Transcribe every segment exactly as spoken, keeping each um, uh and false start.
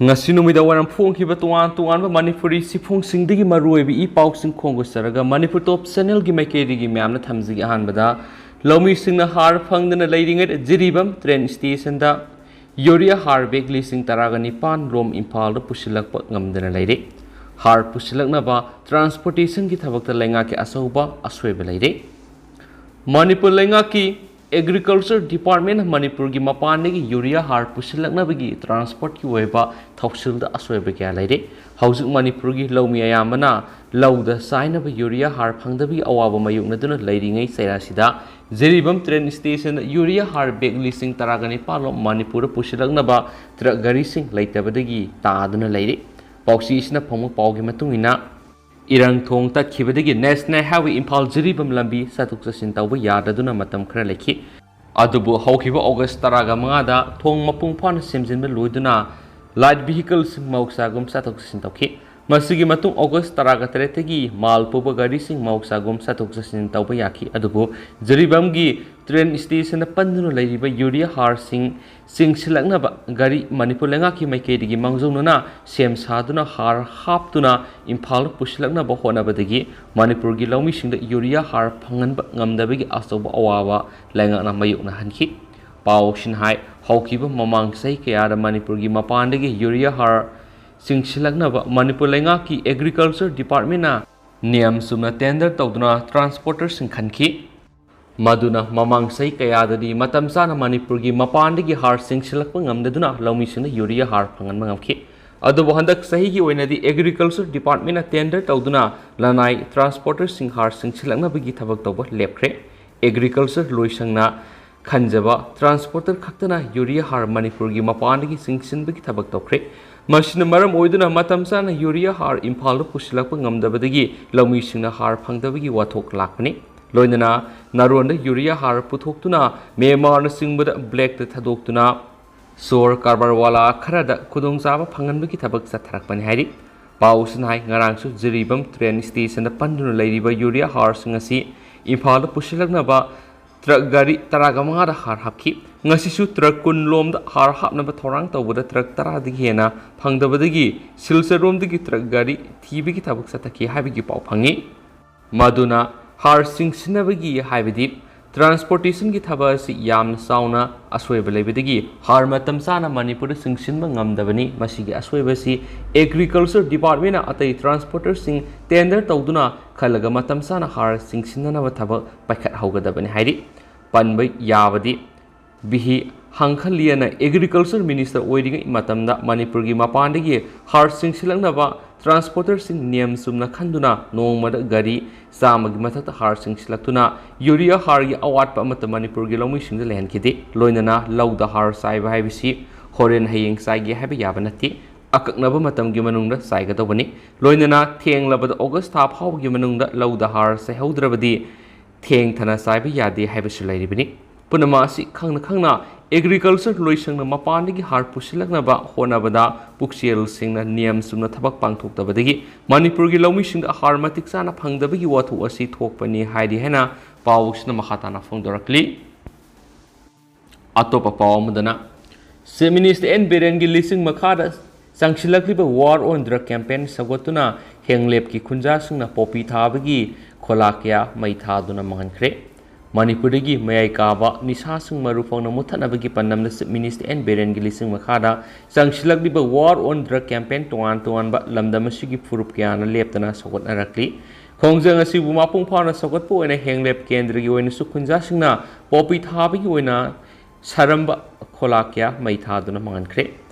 ꯉꯁꯤ ꯅꯨꯃꯤꯗꯥꯡ ꯋꯥꯏꯔꯝ ꯐꯣꯡꯈꯤꯕ ꯇꯣꯉꯥꯟ ꯇꯣꯉꯥꯟꯕ ꯃꯅꯤꯄꯨꯔꯤ ꯆꯦꯐꯣꯡꯁꯤꯡꯗꯒꯤ ꯃꯔꯨꯑꯣꯏꯕ ꯏ ꯄꯥꯎꯁꯤꯡ ꯈꯣꯡꯒꯠꯆꯔꯒ, ꯃꯅꯤꯄꯨꯔ ꯇꯣꯞ ꯆꯦꯅꯦꯜꯒꯤ ꯃꯥꯏꯀꯩꯗꯒꯤ ꯃꯌꯥꯝꯅ ꯊꯝꯖꯒꯦ꯫ ꯑꯍꯥꯟꯕꯗ, ꯂꯧꯃꯤꯁꯤꯡꯅ ꯍꯥꯔ ꯐꯪꯗꯅ ꯂꯩꯔꯤꯉꯩꯗ ꯖꯤꯔꯤꯕꯥꯝ ꯇ꯭ꯔꯦꯟ ꯁ꯭ꯇꯦꯁꯟꯗ ꯌꯨꯔꯤꯌꯥ ꯍꯥꯔ ꯕꯦꯒ ꯂꯤꯁꯤꯡ ꯇꯔꯥꯒ ꯅꯤꯄꯥꯟ ꯔꯣꯝ ꯏꯝꯐꯥꯜꯗ ꯄꯨꯁꯤꯜꯂꯛꯄ ꯉꯝꯗꯅ ꯂꯩꯔꯦ꯫ ꯍꯥꯔ ꯄꯨꯁꯤꯜꯂꯛꯅꯕ ꯇ꯭ꯔꯥꯟꯁꯄꯣꯔꯇꯦꯁꯟꯒꯤ ꯊꯕꯛꯇ ꯂꯩꯉꯥꯛꯀꯤ ꯑꯆꯧꯕ ꯑꯁꯣꯏꯕ ꯂꯩꯔꯦ꯫ ꯃꯅꯤꯄꯨꯔ ꯂꯩꯉꯥꯛꯀꯤ ꯑꯦꯒ꯭ꯔꯤꯀꯜꯆꯔ ꯗꯤꯄꯥꯔꯠꯃꯦꯟꯅ ꯃꯅꯤꯄꯨꯔꯒꯤ ꯃꯄꯥꯟꯗꯒꯤ ꯌꯨꯔꯤꯌꯥ ꯍꯥꯔ ꯄꯨꯁꯤꯜꯂꯛꯅꯕꯒꯤ ꯇ꯭ꯔꯥꯟꯁꯄꯣꯔꯠꯀꯤ ꯑꯣꯏꯕ ꯊꯧꯁꯤꯜꯗ ꯑꯁꯣꯏꯕ ꯀꯌꯥ ꯂꯩꯔꯦ꯫ ꯍꯧꯖꯤꯛ ꯃꯅꯤꯄꯨꯔꯒꯤ ꯂꯧꯃꯤ ꯑꯌꯥꯝꯕꯅ ꯂꯧꯗ ꯆꯥꯏꯅꯕ ꯌꯨꯔꯤꯌꯥ ꯍꯥꯔ ꯐꯪꯗꯕꯒꯤ ꯑꯋꯥꯕ ꯃꯥꯌꯣꯛꯅꯗꯨꯅ ꯂꯩꯔꯤꯉꯩ ꯆꯩꯔꯥꯁꯤꯗ, ꯖꯤꯔꯤꯕꯥꯝ ꯇ꯭ꯔꯦꯟ ꯁ꯭ꯇꯦꯁꯟꯗ ꯌꯨꯔꯤꯌꯥ ꯍꯥꯔ ꯕꯦꯒ ꯂꯤꯁꯤꯡ ꯇꯔꯥꯒ ꯅꯤꯄꯥꯟ ꯂꯣꯝ ꯃꯅꯤꯄꯨꯔꯗ ꯄꯨꯁꯤꯜꯂꯛꯅꯕ ꯇ꯭ꯔꯛ ꯒꯥꯔꯤꯁꯤꯡ ꯂꯩꯇꯕꯗꯒꯤ ꯇꯥꯗꯨꯅ ꯂꯩꯔꯦ꯫ ꯄꯥꯎꯆꯦ ꯑꯁꯤꯅ ꯐꯪꯕ ꯄꯥꯎꯒꯤ ꯃꯇꯨꯡ ꯏꯟꯅ, ꯏꯔꯪ ꯊꯣꯡ ꯇꯠꯈꯤꯕꯗꯒꯤ ꯅꯦꯁꯅꯦꯜ ꯍꯥꯏꯋꯦ ꯏꯝꯐꯥꯜ ꯖꯤꯔꯤꯕꯥꯝ ꯂꯝꯕꯤ ꯆꯠꯊꯣꯛ ꯆꯠꯁꯤꯟ ꯇꯧꯕ ꯌꯥꯗꯗꯨꯅ ꯃꯇꯝ ꯈꯔ ꯂꯩꯈꯤ꯫ ꯑꯗꯨꯕꯨ ꯍꯧꯈꯤꯕ ꯑꯣꯒꯁ ꯇꯔꯥꯒ ꯃꯉꯥꯗ ꯊꯣꯡ ꯃꯄꯨꯡ ꯐꯥꯅ ꯁꯦꯝꯖꯤꯟꯕ ꯂꯣꯏꯗꯨꯅ ꯂꯥꯏꯠ ꯚꯤꯍꯤꯀꯜꯁꯤꯡ ꯃꯍꯧꯁꯥꯒꯨꯝ ꯆꯠꯊꯣꯛ ꯆꯠꯁꯤꯟ ꯇꯧꯈꯤ꯫ ꯃꯁꯤꯒꯤ ꯃꯇꯨꯡ ꯑꯣꯒꯁ ꯇꯔꯥꯒ ꯇꯔꯦꯠꯇꯒꯤ ꯃꯥꯜ ꯄꯨꯕ ꯒꯥꯔꯤꯁꯤꯡ ꯃꯍꯧꯁꯥꯒꯨꯝ ꯆꯠꯊꯣꯛ ꯆꯠꯁꯤꯟ ꯇꯧꯕ ꯌꯥꯈꯤ꯫ ꯑꯗꯨꯕꯨ ꯖꯤꯔꯤꯕꯥꯝꯒꯤ ꯇ꯭ꯔꯦꯟ ꯁ꯭ꯇꯦꯁꯟꯗ ꯄꯟꯗꯨꯅ ꯂꯩꯔꯤꯕ ꯌꯨꯔꯤꯌꯥ ꯍꯥꯔꯁꯤꯡ ꯆꯤꯡꯁꯤꯜꯂꯛꯅꯕ ꯒꯥꯔꯤ ꯃꯅꯤꯄꯨꯔ ꯂꯩꯉꯥꯛꯀꯤ ꯃꯥꯏꯀꯩꯗꯒꯤ ꯃꯥꯡꯖꯧꯅꯅ ꯁꯦꯝ ꯁꯥꯗꯨꯅ ꯍꯥꯔ ꯍꯥꯞꯇꯨꯅ ꯏꯝꯐꯥꯜꯗ ꯄꯨꯁꯤꯜꯂꯛꯅꯕ ꯍꯣꯠꯅꯕꯗꯒꯤ ꯃꯅꯤꯄꯨꯔꯒꯤ ꯂꯧꯃꯤꯁꯤꯡꯗ ꯌꯨꯔꯤꯌꯥ ꯍꯥꯔ ꯐꯪꯍꯟꯕ ꯉꯝꯗꯕꯒꯤ ꯑꯆꯧꯕ ꯑꯋꯥꯕ ꯂꯩꯉꯥꯛꯅ ꯃꯥꯌꯣꯛꯅꯍꯟꯈꯤ꯫ ꯄꯥꯎꯁꯤꯡ ꯍꯥꯏ, ꯍꯧꯈꯤꯕ ꯃꯃꯥꯡ ꯆꯍꯤ ꯀꯌꯥꯗ ꯃꯅꯤꯄꯨꯔꯒꯤ ꯃꯄꯥꯟꯗꯒꯤ ꯌꯨꯔꯤꯌꯥ ꯍꯥꯔ ꯆꯤꯡꯁꯤꯜꯂꯛꯅꯕ ꯃꯅꯤꯄꯨꯔ ꯂꯩꯉꯥꯛꯀꯤ ꯑꯦꯒ꯭ꯔꯤꯀꯜꯆꯔ ꯗꯤꯄꯥꯔꯠꯃꯦꯟꯅ ꯅꯤꯌꯝ ꯆꯨꯝꯅ ꯇꯦꯟꯗꯔ ꯇꯧꯗꯨꯅ ꯇ꯭ꯔꯥꯟꯁꯄꯣꯔꯇꯔꯁꯤꯡ ꯈꯟꯈꯤ꯫ ꯃꯗꯨꯅ ꯃꯃꯥꯡ ꯆꯍꯤ ꯀꯌꯥꯗꯗꯤ ꯃꯇꯝ ꯆꯥꯅ ꯃꯅꯤꯄꯨꯔꯒꯤ ꯃꯄꯥꯟꯗꯒꯤ ꯍꯥꯔ ꯆꯤꯡꯁꯤꯜꯂꯛꯄ ꯉꯝꯗꯗꯨꯅ ꯂꯧꯃꯤꯁꯤꯡꯗ ꯌꯨꯔꯤꯌꯥ ꯍꯥꯔ ꯐꯪꯍꯟꯕ ꯉꯝꯈꯤ꯫ ꯑꯗꯨꯕꯨ ꯍꯟꯗꯛ ꯆꯍꯤꯒꯤ ꯑꯣꯏꯅꯗꯤ ꯑꯦꯒ꯭ꯔꯤꯀꯜꯆꯔ ꯗꯤꯄꯥꯔꯠꯃꯦꯟꯅ ꯇꯦꯟꯗꯔ ꯇꯧꯗꯨꯅ ꯂꯅꯥꯏ ꯇ꯭ꯔꯥꯟꯁꯄꯣꯔꯇꯔꯁꯤꯡ ꯍꯥꯔ ꯆꯤꯡꯁꯤꯜꯂꯛꯅꯕꯒꯤ ꯊꯕꯛ ꯇꯧꯕ ꯂꯦꯞꯈ꯭ꯔꯦ꯫ ꯑꯦꯒ꯭ꯔꯤꯀꯜꯆꯔ ꯂꯣꯏꯁꯪꯅ ꯈꯟꯖꯕ ꯇ꯭ꯔꯥꯟꯁꯄꯣꯔꯇꯔ ꯈꯛꯇꯅ ꯌꯨꯔꯤꯌꯥ ꯍꯥꯔ ꯃꯅꯤꯄꯨꯔꯒꯤ ꯃꯄꯥꯟꯗꯒꯤ ꯆꯤꯡꯁꯤꯟꯕꯒꯤ ꯊꯕꯛ ꯇꯧꯈ꯭ꯔꯦ꯫ ꯃꯁꯤꯅ ꯃꯔꯝ ꯑꯣꯏꯗꯨꯅ ꯃꯇꯝ ꯆꯥꯅ ꯌꯨꯔꯤꯌꯥ ꯍꯥꯔ ꯏꯝꯐꯥꯜꯗ ꯄꯨꯁꯤꯜꯂꯛꯄ ꯉꯝꯗꯕꯗꯒꯤ ꯂꯧꯃꯤꯁꯤꯡꯅ ꯍꯥꯔ ꯐꯪꯗꯕꯒꯤ ꯋꯥꯊꯣꯛ ꯂꯥꯛꯄꯅꯤ꯫ ꯂꯣꯏꯅꯅ ꯅꯥꯔꯣꯟꯗ ꯌꯨꯔꯤꯌꯥ ꯍꯥꯔ ꯄꯨꯊꯣꯛꯇꯨꯅ ꯃꯦꯟꯃꯥꯔꯅꯆꯤꯡꯕꯗ ꯕ꯭ꯂꯦꯛꯇ ꯊꯥꯗꯣꯛꯇꯨꯅ ꯁꯣꯔ ꯀꯔꯕꯥꯔꯋꯥꯂꯥ ꯈꯔꯗ ꯈꯨꯗꯣꯡꯆꯥꯕ ꯐꯪꯍꯟꯕꯒꯤ ꯊꯕꯛ ꯆꯠꯊꯔꯛꯄꯅꯤ ꯍꯥꯏꯔꯤ꯫ ꯄꯥꯎꯁꯤꯅ ꯍꯥꯏ, ꯉꯔꯥꯡꯁꯨ ꯖꯤꯔꯤꯕꯥꯝ ꯇ꯭ꯔꯦꯟ ꯁ꯭ꯇꯦꯁꯟꯗ ꯄꯟꯗꯨꯅ ꯂꯩꯔꯤꯕ ꯌꯨꯔꯤꯌꯥ ꯍꯥꯔꯁꯤꯡ ꯑꯁꯤ ꯏꯝꯐꯥꯜꯗ ꯄꯨꯁꯤꯜꯂꯛꯅꯕ ꯇ꯭ꯔꯛ ꯒꯥꯔꯤ ꯇꯔꯥꯒ ꯃꯉꯥꯗ ꯍꯥꯔ ꯍꯥꯞꯈꯤ꯫ ꯉꯁꯤꯁꯨ ꯇ꯭ꯔꯛ ꯀꯨꯟ ꯂꯣꯝꯗ ꯍꯥꯔ ꯍꯥꯞꯅꯕ ꯊꯧꯔꯥꯡ ꯇꯧꯕꯗ ꯇ꯭ꯔꯛ ꯇꯔꯥꯗꯒꯤ ꯍꯦꯟꯅ ꯐꯪꯗꯕꯗꯒꯤ ꯁꯤꯜꯆꯔꯔꯣꯝꯗꯒꯤ ꯇ꯭ꯔꯛ ꯒꯥꯔꯤ ꯊꯤꯕꯒꯤ ꯊꯕꯛ ꯆꯠꯊꯈꯤ ꯍꯥꯏꯕꯒꯤ ꯄꯥꯎ ꯐꯪꯉꯤ꯫ ꯃꯗꯨꯅ ꯍꯥꯔ ꯆꯤꯡꯁꯤꯟꯅꯕꯒꯤ ꯍꯥꯏꯕꯗꯤ ꯇ꯭ꯔꯥꯟꯁꯄꯣꯔꯇꯦꯁꯟꯒꯤ ꯊꯕꯛ ꯑꯁꯤ ꯌꯥꯝꯅ ꯆꯥꯎꯅ ꯑꯁꯣꯏꯕ ꯂꯩꯕꯗꯒꯤ ꯍꯥꯔ ꯃꯇꯝ ꯆꯥꯅ ꯃꯅꯤꯄꯨꯔꯗ ꯆꯤꯡꯁꯤꯟꯕ ꯉꯝꯗꯕꯅꯤ꯫ ꯃꯁꯤꯒꯤ ꯑꯁꯣꯏꯕꯁꯤ ꯑꯦꯒ꯭ꯔꯤꯀꯜꯆꯔ ꯗꯤꯄꯥꯔꯠꯃꯦꯟꯅ ꯑꯇꯩ ꯇ꯭ꯔꯥꯟꯁꯄꯣꯔꯇꯔꯁꯤꯡ ꯇꯦꯟꯗꯔ ꯇꯧꯗꯨꯅ ꯈꯜꯂꯒ ꯃꯇꯝ ꯆꯥꯅ ꯍꯥꯔ ꯆꯤꯡꯁꯤꯟꯅꯅꯕ ꯊꯕꯛ ꯄꯥꯏꯈꯠꯍꯧꯒꯗꯕꯅꯤ ꯍꯥꯏꯔꯤ꯫ ꯄꯟꯕ ꯌꯥꯕꯗꯤ ꯚꯤꯍꯤ ꯍꯥꯡꯈꯜꯂꯤꯌꯥꯅ ꯑꯦꯒ꯭ꯔꯤꯀꯜꯆꯔ ꯃꯤꯅꯤꯁꯇꯔ ꯑꯣꯏꯔꯤꯉꯩ ꯃꯇꯝꯗ ꯃꯅꯤꯄꯨꯔꯒꯤ ꯃꯄꯥꯟꯗꯒꯤ ꯍꯥꯔ ꯆꯤꯡꯁꯤꯜꯂꯛꯅꯕ ꯇ꯭ꯔꯥꯟꯁꯄꯣꯔꯇꯔꯁꯤꯡ ꯅꯤꯌꯝ ꯆꯨꯝꯅ ꯈꯟꯗꯨꯅ ꯅꯣꯡꯃꯗ ꯒꯥꯔꯤ ꯆꯥꯝꯃꯒꯤ ꯃꯊꯛꯇ ꯍꯥꯔ ꯆꯤꯡꯁꯤꯜꯂꯛꯇꯨꯅ ꯌꯨꯔꯤꯌꯥ ꯍꯥꯔꯒꯤ ꯑꯋꯥꯠꯄ ꯑꯃꯠꯇ ꯃꯅꯤꯄꯨꯔꯒꯤ ꯂꯧꯃꯤꯁꯤꯡꯗ ꯂꯩꯍꯟꯈꯤꯗꯦ꯫ ꯂꯣꯏꯅꯅ ꯂꯧꯗ ꯍꯥꯔ ꯆꯥꯏꯕ ꯍꯥꯏꯕꯁꯤ ꯍꯣꯔꯦꯟ ꯍꯌꯦꯡ ꯆꯥꯏꯒꯦ ꯍꯥꯏꯕ ꯌꯥꯕ ꯅꯠꯇꯦ꯫ ꯑꯀꯛꯅꯕ ꯃꯇꯝꯒꯤ ꯃꯅꯨꯡꯗ ꯆꯥꯏꯒꯗꯧꯕꯅꯤ꯫ ꯂꯣꯏꯅꯅ ꯊꯦꯡꯂꯕꯗ ꯑꯣꯒꯁ ꯊꯥ ꯐꯥꯎꯕꯒꯤ ꯃꯅꯨꯡꯗ ꯂꯧꯗ ꯍꯥꯔ ꯆꯥꯏꯍꯧꯗ꯭ꯔꯕꯗꯤ ꯊꯦꯡꯊꯅ ꯆꯥꯏꯕ ꯌꯥꯗꯦ ꯍꯥꯏꯕꯁꯨ ꯂꯩꯔꯤꯕꯅꯤ꯫ ꯄꯨꯝꯅꯃꯛ ꯑꯁꯤ ꯈꯪꯅ ꯈꯪꯅ ꯑꯦꯒ꯭ꯔꯤꯀꯜꯆꯔ ꯂꯣꯏꯁꯪꯅ ꯃꯄꯥꯟꯗꯒꯤ ꯍꯥꯔ ꯄꯨꯁꯤꯜꯂꯛꯅꯕ ꯍꯣꯠꯅꯕꯗ ꯄꯨꯛꯆꯦꯜꯁꯤꯡꯅ ꯅꯤꯌꯝ ꯆꯨꯝꯅ ꯊꯕꯛ ꯄꯥꯡꯊꯣꯛꯇꯕꯗꯒꯤ ꯃꯅꯤꯄꯨꯔꯒꯤ ꯂꯧꯃꯤꯁꯤꯡꯗ ꯍꯥꯔ ꯃꯇꯤꯛ ꯆꯥꯅ ꯐꯪꯗꯕꯒꯤ ꯋꯥꯊꯣꯛ ꯑꯁꯤ ꯊꯣꯛꯄꯅꯤ ꯍꯥꯏꯔꯤ ꯍꯥꯏꯅ ꯄꯥꯎꯁꯤꯅ ꯃꯈꯥ ꯇꯥꯅ ꯐꯣꯡꯗꯣꯔꯛꯂꯤ꯫ ꯑꯇꯣꯞꯄ ꯄꯥꯎ ꯑꯃꯗꯅ, ꯆꯤꯐ ꯃꯤꯅꯤꯁꯇꯔ ꯑꯦꯟ ꯕꯤꯔꯦꯟꯒꯤ ꯂꯤꯁꯤꯡ ꯃꯈꯥꯗ ꯆꯪꯁꯤꯜꯂꯛꯂꯤꯕ War on Drug campaign ꯁꯧꯒꯠꯇꯨꯅ ꯍꯦꯡꯂꯦꯞꯀꯤ ꯈꯨꯟꯖꯥꯁꯤꯡꯅ ꯄꯣꯄꯤ ꯊꯥꯕꯒꯤ ꯈꯣꯂꯥ ꯀꯌꯥ ꯃꯩ ꯊꯥꯗꯨꯅ ꯃꯥꯡꯍꯟꯈ꯭ꯔꯦ꯫ ꯃꯅꯤꯄꯨꯔꯗꯒꯤ ꯃꯌꯥꯏ ꯀꯥꯕ ꯅꯤꯁꯥꯁꯤꯡ ꯃꯔꯨ ꯐꯪꯅ ꯃꯨꯠꯊꯠꯅꯕꯒꯤ ꯄꯥꯟꯗꯝꯗ ꯆꯤꯐ ꯃꯤꯅꯤꯁꯇꯔ ꯑꯦꯟ ꯕꯤꯔꯦꯟꯒꯤ ꯂꯤꯁꯤꯡ ꯃꯈꯥꯗ ꯆꯪꯁꯤꯜꯂꯛꯂꯤꯕ War on Drug campaign ꯇꯣꯉꯥꯟ ꯇꯣꯉꯥꯟꯕ ꯂꯝꯗꯝ ꯑꯁꯤꯒꯤ ꯐꯨꯔꯨꯞ ꯀꯌꯥꯅ ꯂꯦꯞꯇꯅ ꯁꯧꯒꯠꯅꯔꯛꯂꯤ꯫ ꯈꯣꯡꯖꯪ ꯑꯁꯤꯕꯨ ꯃꯄꯨꯡ ꯐꯥꯅ ꯁꯧꯒꯠꯄ ꯑꯣꯏꯅ ꯍꯦꯡꯂꯦꯞ ꯀꯦꯟꯗ꯭ꯔꯒꯤ ꯑꯣꯏꯅꯁꯨ ꯈꯨꯟꯖꯥꯁꯤꯡꯅ ꯄꯣꯄꯤ ꯊꯥꯕꯒꯤ ꯑꯣꯏꯅ ꯁꯥꯔꯝꯕ ꯈꯣꯂꯥ ꯀꯌꯥ ꯃꯩ ꯊꯥꯗꯨꯅ ꯃꯥꯡꯍꯟꯈ꯭ꯔꯦ꯫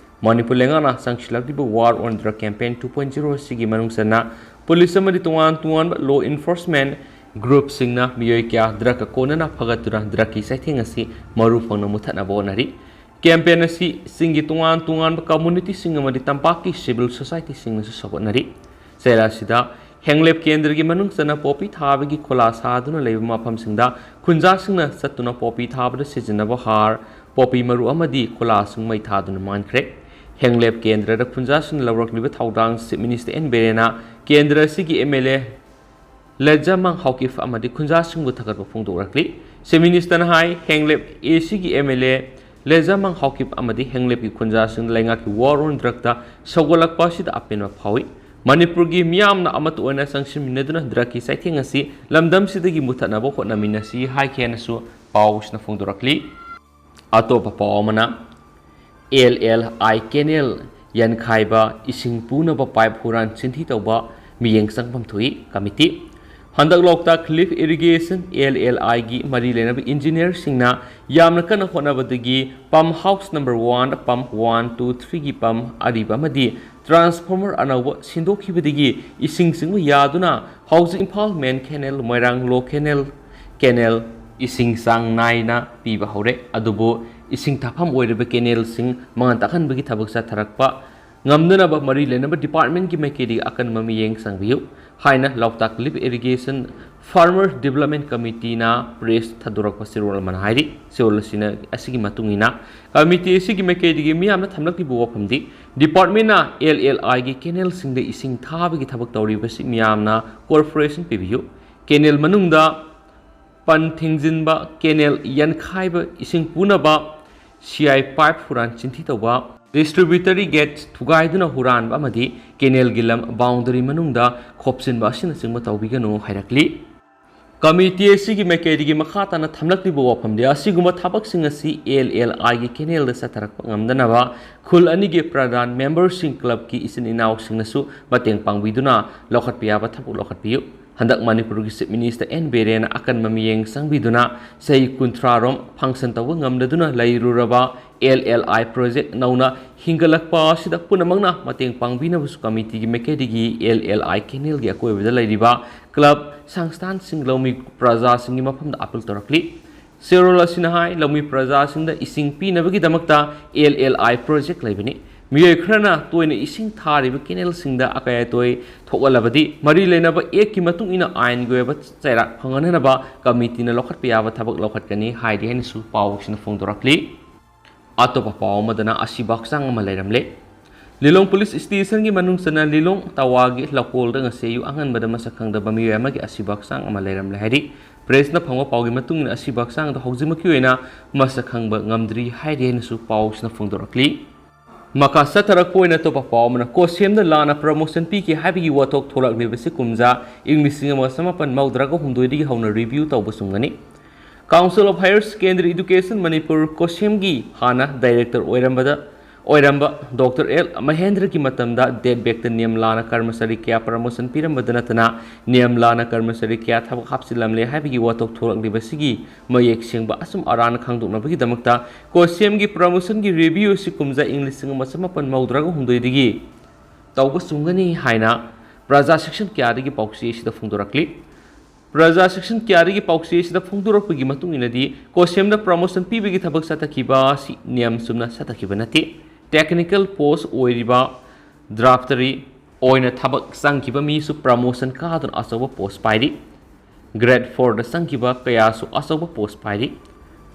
ꯃꯅꯤꯄꯨꯔ ꯂꯩꯉꯥꯛꯅ ꯆꯪꯁꯤꯜꯂꯛꯂꯤꯕ War on Drug campaign two point zero ꯑꯁꯤꯒꯤ ꯃꯅꯨꯡ ꯆꯟꯅ ꯄꯨꯂꯤꯁ ꯑꯃꯗꯤ ꯇꯣꯉꯥꯟ ꯇꯣꯉꯥꯟꯕ law enforcement groupꯁꯤꯡꯅ ꯃꯤꯑꯣꯏ ꯀꯌꯥ ꯗ꯭ꯔꯒꯀ ꯀꯣꯟꯅꯅ ꯐꯒꯠꯇꯨꯅ ꯗ꯭ꯔꯒꯀꯤ ꯆꯩꯊꯦꯡ ꯑꯁꯤ ꯃꯔꯨ ꯐꯪꯅ ꯃꯨꯠꯊꯠꯅꯕ ꯍꯣꯠꯅꯔꯤ꯫ Campaign ꯑꯁꯤ ꯆꯤꯡꯒꯤ ꯇꯣꯉꯥꯟ ꯇꯣꯉꯥꯟꯕ communityꯁꯤꯡ ꯑꯃꯗꯤ ꯇꯝꯄꯥꯛꯀꯤ civil societyꯁꯤꯡꯅꯁꯨ ꯁꯧꯒꯠꯅꯔꯤ꯫ ꯆꯩꯔꯥꯁꯤꯗ ꯍꯦꯡꯂꯦꯞ ꯀꯦꯟꯗ꯭ꯔꯒꯤ ꯃꯅꯨꯡ ꯆꯟꯅ ꯄꯣꯄꯤ ꯊꯥꯕꯒꯤ ꯈꯣꯂꯥ ꯁꯥꯗꯨꯅ ꯂꯩꯕ ꯃꯐꯝꯁꯤꯡꯗ ꯈꯨꯟꯖꯥꯁꯤꯡꯅ ꯆꯠꯇꯨꯅ ꯄꯣꯄꯤ ꯊꯥꯕꯗ ꯁꯤꯖꯤꯟꯅꯕ ꯍꯥꯔ, ꯄꯣꯄꯤ ꯃꯔꯨ ꯑꯃꯗꯤ ꯈꯣꯂꯥꯁꯤꯡ ꯃꯩ ꯊꯥꯗꯨꯅ ꯃꯥꯡꯈ꯭ꯔꯦ꯫ ꯍꯦꯡꯂꯦꯞ ꯀꯦꯟꯗ꯭ꯔꯗ ꯈꯨꯟꯖꯥꯁꯤꯡꯅ ꯂꯧꯔꯛꯂꯤꯕ ꯊꯧꯗꯥꯡ ꯆꯤꯐ ꯃꯤꯅꯤꯁꯇꯔ ꯑꯦꯟ ꯕꯤꯔꯦꯟꯅ ꯀꯦꯟꯗ꯭ꯔ ꯑꯁꯤꯒꯤ ꯑꯦꯝ ꯑꯦꯜ ꯑꯦ ꯂꯦꯖꯃꯥꯡ ꯍꯥꯎꯀꯤꯐ ꯑꯃꯗꯤ ꯈꯨꯟꯖꯥꯁꯤꯡꯕꯨ ꯊꯥꯒꯠꯄ ꯐꯣꯡꯗꯣꯛꯂꯛꯂꯤ꯫ Chief Minister ꯅ ꯍꯥꯏ, ꯍꯦꯡꯂꯦꯞ ꯑꯦ ꯁꯤꯒꯤ M L A ꯂꯦꯖꯥꯃꯥꯡ ꯍꯥꯎꯀꯤꯞ ꯑꯃꯗꯤ ꯍꯦꯡꯂꯦꯞꯀꯤ ꯈꯨꯟꯖꯥꯁꯤꯡꯗ ꯂꯩꯉꯥꯛꯀꯤ war on drug ꯇ ꯁꯧꯒꯠꯂꯛꯄ ꯑꯁꯤꯗ ꯑꯄꯦꯟꯕ ꯐꯥꯎꯏ꯫ ꯃꯅꯤꯄꯨꯔꯒꯤ ꯃꯤꯌꯥꯝꯅ ꯑꯃꯠꯇ ꯑꯣꯏꯅ ꯆꯪꯁꯤꯟꯃꯤꯟꯅꯗꯨꯅ drug ꯀꯤ ꯆꯩꯊꯦꯡ ꯑꯁꯤ ꯂꯝꯗꯝꯁꯤꯗꯒꯤ ꯃꯨꯊꯠꯅꯕ ꯍꯣꯠꯅꯃꯤꯟꯅꯁꯤ ꯍꯥꯏꯈꯤ ꯍꯥꯏꯅꯁꯨ ꯄꯥꯎꯁꯤꯅ ꯐꯣꯡꯗꯣꯔꯛꯂꯤ꯫ ꯑꯇꯣꯞꯄ ꯄꯥꯎ ꯑꯃꯅ, L L I canal ꯌꯥꯟꯈꯥꯏꯕ, ꯏꯁꯤꯡ ꯄꯨꯅꯕ pipe ꯍꯨꯔꯥꯟ ꯆꯤꯟꯊꯤ ꯇꯧꯕ, ꯃꯤꯠꯌꯦꯡ ꯆꯪꯐꯝ ꯊꯣꯛꯏ ꯀꯃꯤꯇꯤ꯫ ꯍꯟꯗꯛ ꯂꯣꯛꯇꯥꯛ lift irrigation, L L I ꯒꯤ ꯃꯔꯤ ꯂꯩꯅꯕ engineer ꯁꯤꯡꯅ ꯌꯥꯝꯅ ꯀꯟꯅ ꯍꯣꯠꯅꯕꯗꯒꯤ pump house number one, pump one, two, three ꯒꯤ pump ꯑꯔꯤꯕ ꯑꯃꯗꯤ transformer ꯑꯅꯧꯕ ꯁꯤꯟꯗꯣꯛꯈꯤꯕꯗꯒꯤ ꯏꯁꯤꯡ ꯆꯤꯡꯕ ꯌꯥꯗꯨꯅ ꯍꯧꯖꯤꯛ ꯏꯝꯐꯥꯜ main canal, ꯃꯣꯏꯔꯥꯡ lower canal, canal ꯏꯁꯤꯡ ꯆꯥꯡ ꯅꯥꯏꯅ ꯄꯤꯕ ꯍꯧꯔꯦ꯫ ꯑꯗꯨꯕꯨ ꯏꯁꯤꯡ ꯊꯥꯐꯝ ꯑꯣꯏꯔꯤꯕ canal ꯁꯤꯡ ꯃꯉꯥꯜ ꯇꯥꯛꯍꯟꯕꯒꯤ ꯊꯕꯛ ꯆꯠꯊꯔꯛꯄ ꯉꯝꯅꯅꯕ ꯃꯔꯤ ꯂꯩꯅꯕ department ꯀꯤ ꯃꯥꯏꯀꯩꯗꯒꯤ ꯑꯀꯟꯕ ꯃꯤꯠꯌꯦꯡ ꯆꯪꯕꯤꯌꯨ ꯍꯥꯏꯅ ꯂꯣꯛꯇꯥꯛ lift irrigation farmer development committee ꯅ press ꯊꯥꯗꯣꯔꯛꯄ ꯆꯦꯔꯣꯜ ꯑꯃꯅ ꯍꯥꯏꯔꯤ꯫ ꯆꯦꯔꯣꯜ ꯑꯁꯤꯅ, ꯑꯁꯤꯒꯤ ꯃꯇꯨꯡ ꯏꯟꯅ, committee ꯑꯁꯤꯒꯤ ꯃꯥꯏꯀꯩꯗꯒꯤ ꯃꯤꯌꯥꯝꯅ ꯊꯝꯂꯛꯂꯤꯕ ꯋꯥꯐꯝꯗꯤ, department ꯅ L L I ꯒꯤ canal ꯁꯤꯡꯗ ꯏꯁꯤꯡ ꯊꯥꯕꯒꯤ ꯊꯕꯛ ꯇꯧꯔꯤꯕꯁꯤ ꯃꯤꯌꯥꯝꯅ cooperation ꯄꯤꯕꯤꯌꯨ꯫ Canal ꯃꯅꯨꯡꯗ ꯄꯟ ꯊꯤꯡꯖꯤꯟꯕ, canal ꯌꯥꯟꯈꯥꯏꯕ, ꯏꯁꯤꯡ ꯄꯨꯅꯕ C I pipe ꯍꯨꯔꯥꯟ ꯆꯤꯟꯊꯤ ꯇꯧꯕ, distributory gate ꯊꯨꯒꯥꯏꯗꯨꯅ ꯍꯨꯔꯥꯟꯕ ꯑꯃꯗꯤ canal ꯒꯤ ꯂꯝ boundary ꯃꯅꯨꯡꯗ ꯈꯣꯞꯆꯤꯟꯕ ꯑꯁꯤꯅꯆꯤꯡꯕ ꯇꯧꯕꯤꯒꯅꯨ ꯍꯥꯏꯔꯛꯂꯤ꯫ Committee ꯑꯁꯤꯒꯤ ꯃꯥꯏꯀꯩꯗꯒꯤ ꯃꯈꯥ ꯇꯥꯅ ꯊꯝꯂꯛꯂꯤꯕ ꯋꯥꯐꯝꯗꯤ, ꯑꯁꯤꯒꯨꯝꯕ ꯊꯕꯛꯁꯤꯡ ꯑꯁꯤ L L I ꯒꯤ canal ꯗ ꯆꯠꯊꯔꯛꯄ ꯉꯝꯗꯅꯕ ꯈꯨꯜ ꯑꯅꯤꯒꯤ ꯄ꯭ꯔꯙꯥꯟ member ꯁꯤꯡ club ꯀꯤ ꯏꯆꯤꯟ ꯏꯅꯥꯎꯁꯤꯡꯅꯁꯨ ꯃꯇꯦꯡ ꯄꯥꯡꯕꯤꯗꯨꯅ ꯂꯧꯈꯠꯄ ꯌꯥꯕ ꯊꯕꯛ ꯂꯧꯈꯠꯄꯤꯌꯨ꯫ ꯍꯟꯗꯛ ꯃꯅꯤꯄꯨꯔꯒꯤ Chief Minister N. ꯕꯤꯔꯦꯟꯅ ꯑꯀꯟꯕ ꯃꯤꯠꯌꯦꯡ ꯆꯪꯕꯤꯗꯨꯅ ꯆꯍꯤ ꯀꯨꯟꯊ꯭ꯔꯥ ꯔꯣꯝ function ꯇꯧꯕ ꯉꯝꯗꯗꯨꯅ ꯂꯩꯔꯨꯔꯕ L L I project ꯅꯧꯅ ꯍꯤꯡꯒꯠꯂꯛꯄ ꯑꯁꯤꯗ ꯄꯨꯝꯅꯃꯛꯅ ꯃꯇꯦꯡ ꯄꯥꯡꯕꯤꯅꯕꯁꯨ committee ꯒꯤ ꯃꯥꯏꯀꯩꯗꯒꯤ L L I canal ꯒꯤ ꯑꯀꯣꯏꯕꯗ ꯂꯩꯔꯤꯕ club, ꯁꯪꯁꯊꯥꯟꯁꯤꯡ, ꯂꯧꯃꯤ ꯄ꯭ꯔꯖꯥꯁꯤꯡꯒꯤ ꯃꯐꯝꯗ appeal ꯇꯧꯔꯛꯂꯤ꯫ ꯆꯦꯔꯣꯜ ꯑꯁꯤꯅ ꯍꯥꯏ, ꯂꯧꯃꯤ ꯄ꯭ꯔꯖꯥꯁꯤꯡꯗ ꯏꯁꯤꯡ ꯄꯤꯅꯕꯒꯤꯗꯃꯛꯇ L L I project ꯂꯩꯕꯅꯤ꯫ ꯃꯤꯑꯣꯏ ꯈꯔꯅ ꯇꯣꯏꯅ ꯏꯁꯤꯡ ꯊꯥꯔꯤꯕ canal ꯁꯤꯡꯗ ꯑꯀꯥꯏ ꯑꯇꯣꯏ ꯊꯣꯛꯍꯜꯂꯕꯗꯤ ꯃꯔꯤ ꯂꯩꯅꯕ act ꯀꯤ ꯃꯇꯨꯡ ꯏꯟꯅ ꯑꯥꯏꯟꯒꯤ ꯑꯣꯏꯕ ꯆꯩꯔꯥꯛ ꯐꯪꯍꯟꯅꯕ committee ꯅ ꯂꯧꯈꯠꯄ ꯌꯥꯕ ꯊꯕꯛ ꯂꯧꯈꯠꯀꯅꯤ ꯍꯥꯏꯔꯤ ꯍꯥꯏꯅꯁꯨ ꯄꯥꯎꯁꯤꯅ ꯐꯣꯡꯗꯣꯔꯛꯂꯤ꯫ ꯑꯇꯣꯞꯄ ꯄꯥꯎ ꯑꯃꯗꯅ ꯑꯁꯤꯕ ꯍꯛꯆꯥꯡ ꯑꯃ ꯂꯩꯔꯝꯂꯦ꯫ ꯂꯤꯂꯣꯡ ꯄꯨꯂꯤꯁ ꯁ꯭ꯇꯦꯁꯟꯒꯤ ꯃꯅꯨꯡ ꯆꯟꯅ ꯂꯤꯂꯣꯡ ꯇꯋꯥꯒꯤ ꯂꯧꯀꯣꯜꯗ ꯉꯁꯤ ꯑꯌꯨꯛ ꯑꯉꯟꯕꯗ ꯃꯁꯛ ꯈꯪꯗꯕ ꯃꯤꯑꯣꯏ ꯑꯃꯒꯤ ꯑꯁꯤꯕ ꯍꯛꯆꯥꯡ ꯑꯃ ꯂꯩꯔꯝꯂꯦ ꯍꯥꯏꯔꯤ꯫ ꯄ꯭ꯔꯦꯁꯅ ꯐꯪꯕ ꯄꯥꯎꯒꯤ ꯃꯇꯨꯡ ꯏꯟꯅ ꯑꯁꯤꯕ ꯍꯛꯆꯥꯡꯗ ꯍꯧꯖꯤꯛꯃꯛꯀꯤ ꯑꯣꯏꯅ ꯃꯁꯛ ꯈꯪꯕ ꯉꯝꯗ꯭ꯔꯤ ꯍꯥꯏꯔꯤ ꯍꯥꯏꯅꯁꯨ ꯄꯥꯎꯁꯤꯅ ꯐꯣꯡꯗꯣꯔꯛꯂꯤ꯫ ꯃꯈꯥ ꯆꯠꯊꯔꯛꯄ ꯑꯣꯏꯅ ꯑꯇꯣꯞꯄ ꯄꯥꯎ ꯑꯃꯅ, ꯀꯣꯁꯦꯝꯗ ꯂꯥꯟꯅ ꯄ꯭ꯔꯃꯣꯁꯟ ꯄꯤꯈꯤ ꯍꯥꯏꯕꯒꯤ ꯋꯥꯊꯣꯛ ꯊꯣꯛꯂꯛꯂꯤꯕꯁꯤ ꯀꯨꯝꯖꯥ ꯏꯪ ꯂꯤꯁꯤꯡ ꯑꯃꯒ ꯆꯃꯥꯄꯟ ꯃꯧꯗ꯭ꯔꯥꯒ ꯍꯨꯝꯗꯣꯏꯗꯒꯤ ꯍꯧꯅ ꯔꯤꯚ꯭ꯌꯨ ꯇꯧꯕ ꯆꯨꯝꯒꯅꯤ꯫ Council of Higher Secondary Education Manipur, ꯀꯣꯁꯦꯝꯒꯤ ꯍꯥꯟꯅ ꯗꯥꯏꯔꯦꯛꯇꯔ ꯑꯣꯏꯔꯝꯕꯗ, ꯑꯣꯏꯔꯝꯕ ꯗꯣꯛꯇꯔ ꯑꯦꯜ ꯃꯍꯦꯟꯗ꯭ꯔꯒꯤ ꯃꯇꯝꯗ ꯗꯦꯠ ꯕꯦꯛꯇ ꯅꯤꯌꯝ ꯂꯥꯟꯅ ꯀꯔꯃꯆꯥꯔꯤ ꯀꯌꯥ ꯄ꯭ꯔꯃꯣꯁꯟ ꯄꯤꯔꯝꯕꯗ ꯅꯠꯇꯅ ꯅꯤꯌꯝ ꯂꯥꯟꯅ ꯀꯔꯃꯆꯥꯔꯤ ꯀꯌꯥ ꯊꯕꯛ ꯍꯥꯞꯆꯤꯜꯂꯝꯂꯦ ꯍꯥꯏꯕꯒꯤ ꯋꯥꯊꯣꯛ ꯊꯣꯛꯂꯛꯂꯤꯕꯁꯤꯒꯤ ꯃꯌꯦꯛ ꯁꯦꯡꯕ ꯑꯆꯨꯝ ꯑꯔꯥꯟ ꯈꯪꯗꯣꯛꯅꯕꯒꯤꯗꯃꯛꯇ ꯀꯣꯁꯦꯝꯒꯤ ꯄ꯭ꯔꯃꯣꯁꯟꯒꯤ ꯔꯤꯚ꯭ꯌꯨ ꯑꯁꯤ ꯀꯨꯝꯖꯥ ꯏꯪ ꯂꯤꯁꯤꯡ ꯑꯃ ꯆꯃꯥꯄꯟ ꯃꯧꯗ꯭ꯔꯥꯒ ꯍꯨꯝꯗꯣꯏꯗꯒꯤ ꯇꯧꯕ ꯆꯨꯝꯒꯅꯤ ꯍꯥꯏꯅ ꯄ꯭ꯔꯖꯥ ꯁꯦꯛꯁꯟ ꯀꯌꯥꯗꯒꯤ ꯄꯥꯎꯆꯦ ꯑꯁꯤꯗ ꯐꯣꯡꯗꯣꯔꯛꯂꯤ꯫ ꯄ꯭ꯔꯖꯥ ꯁꯦꯛꯁꯟ ꯀꯌꯥꯗꯒꯤ ꯄꯥꯎꯆꯦ ꯑꯁꯤꯗ ꯐꯣꯡꯗꯣꯔꯛꯄꯒꯤ ꯃꯇꯨꯡ ꯏꯟꯅꯗꯤ, ꯀꯣꯁꯦꯝꯗ ꯄ꯭ꯔꯃꯣꯁꯟ ꯄꯤꯕꯒꯤ ꯊꯕꯛ ꯆꯠꯊꯈꯤꯕ ꯑꯁꯤ ꯅꯤꯌꯝ ꯆꯨꯝꯅ ꯆꯠꯊꯈꯤꯕ ꯅꯠꯇꯦ꯫ ꯇꯦꯛꯅꯤꯀꯦꯜ ꯄꯣꯁ ꯑꯣꯏꯔꯤꯕ ꯗ꯭ꯔꯥꯐꯇꯔꯤ ꯑꯣꯏꯅ ꯊꯕꯛ ꯆꯪꯈꯤꯕ ꯃꯤꯁꯨ ꯄ꯭ꯔꯃꯣꯁꯟ ꯀꯥꯗꯨꯅ ꯑꯆꯧꯕ ꯄꯣꯁ ꯄꯥꯏꯔꯤ꯫ ꯒ꯭ꯔꯦꯗ ꯐꯣꯔꯗ ꯆꯪꯈꯤꯕ ꯀꯌꯥꯁꯨ ꯑꯆꯧꯕ ꯄꯣꯁ ꯄꯥꯏꯔꯤ꯫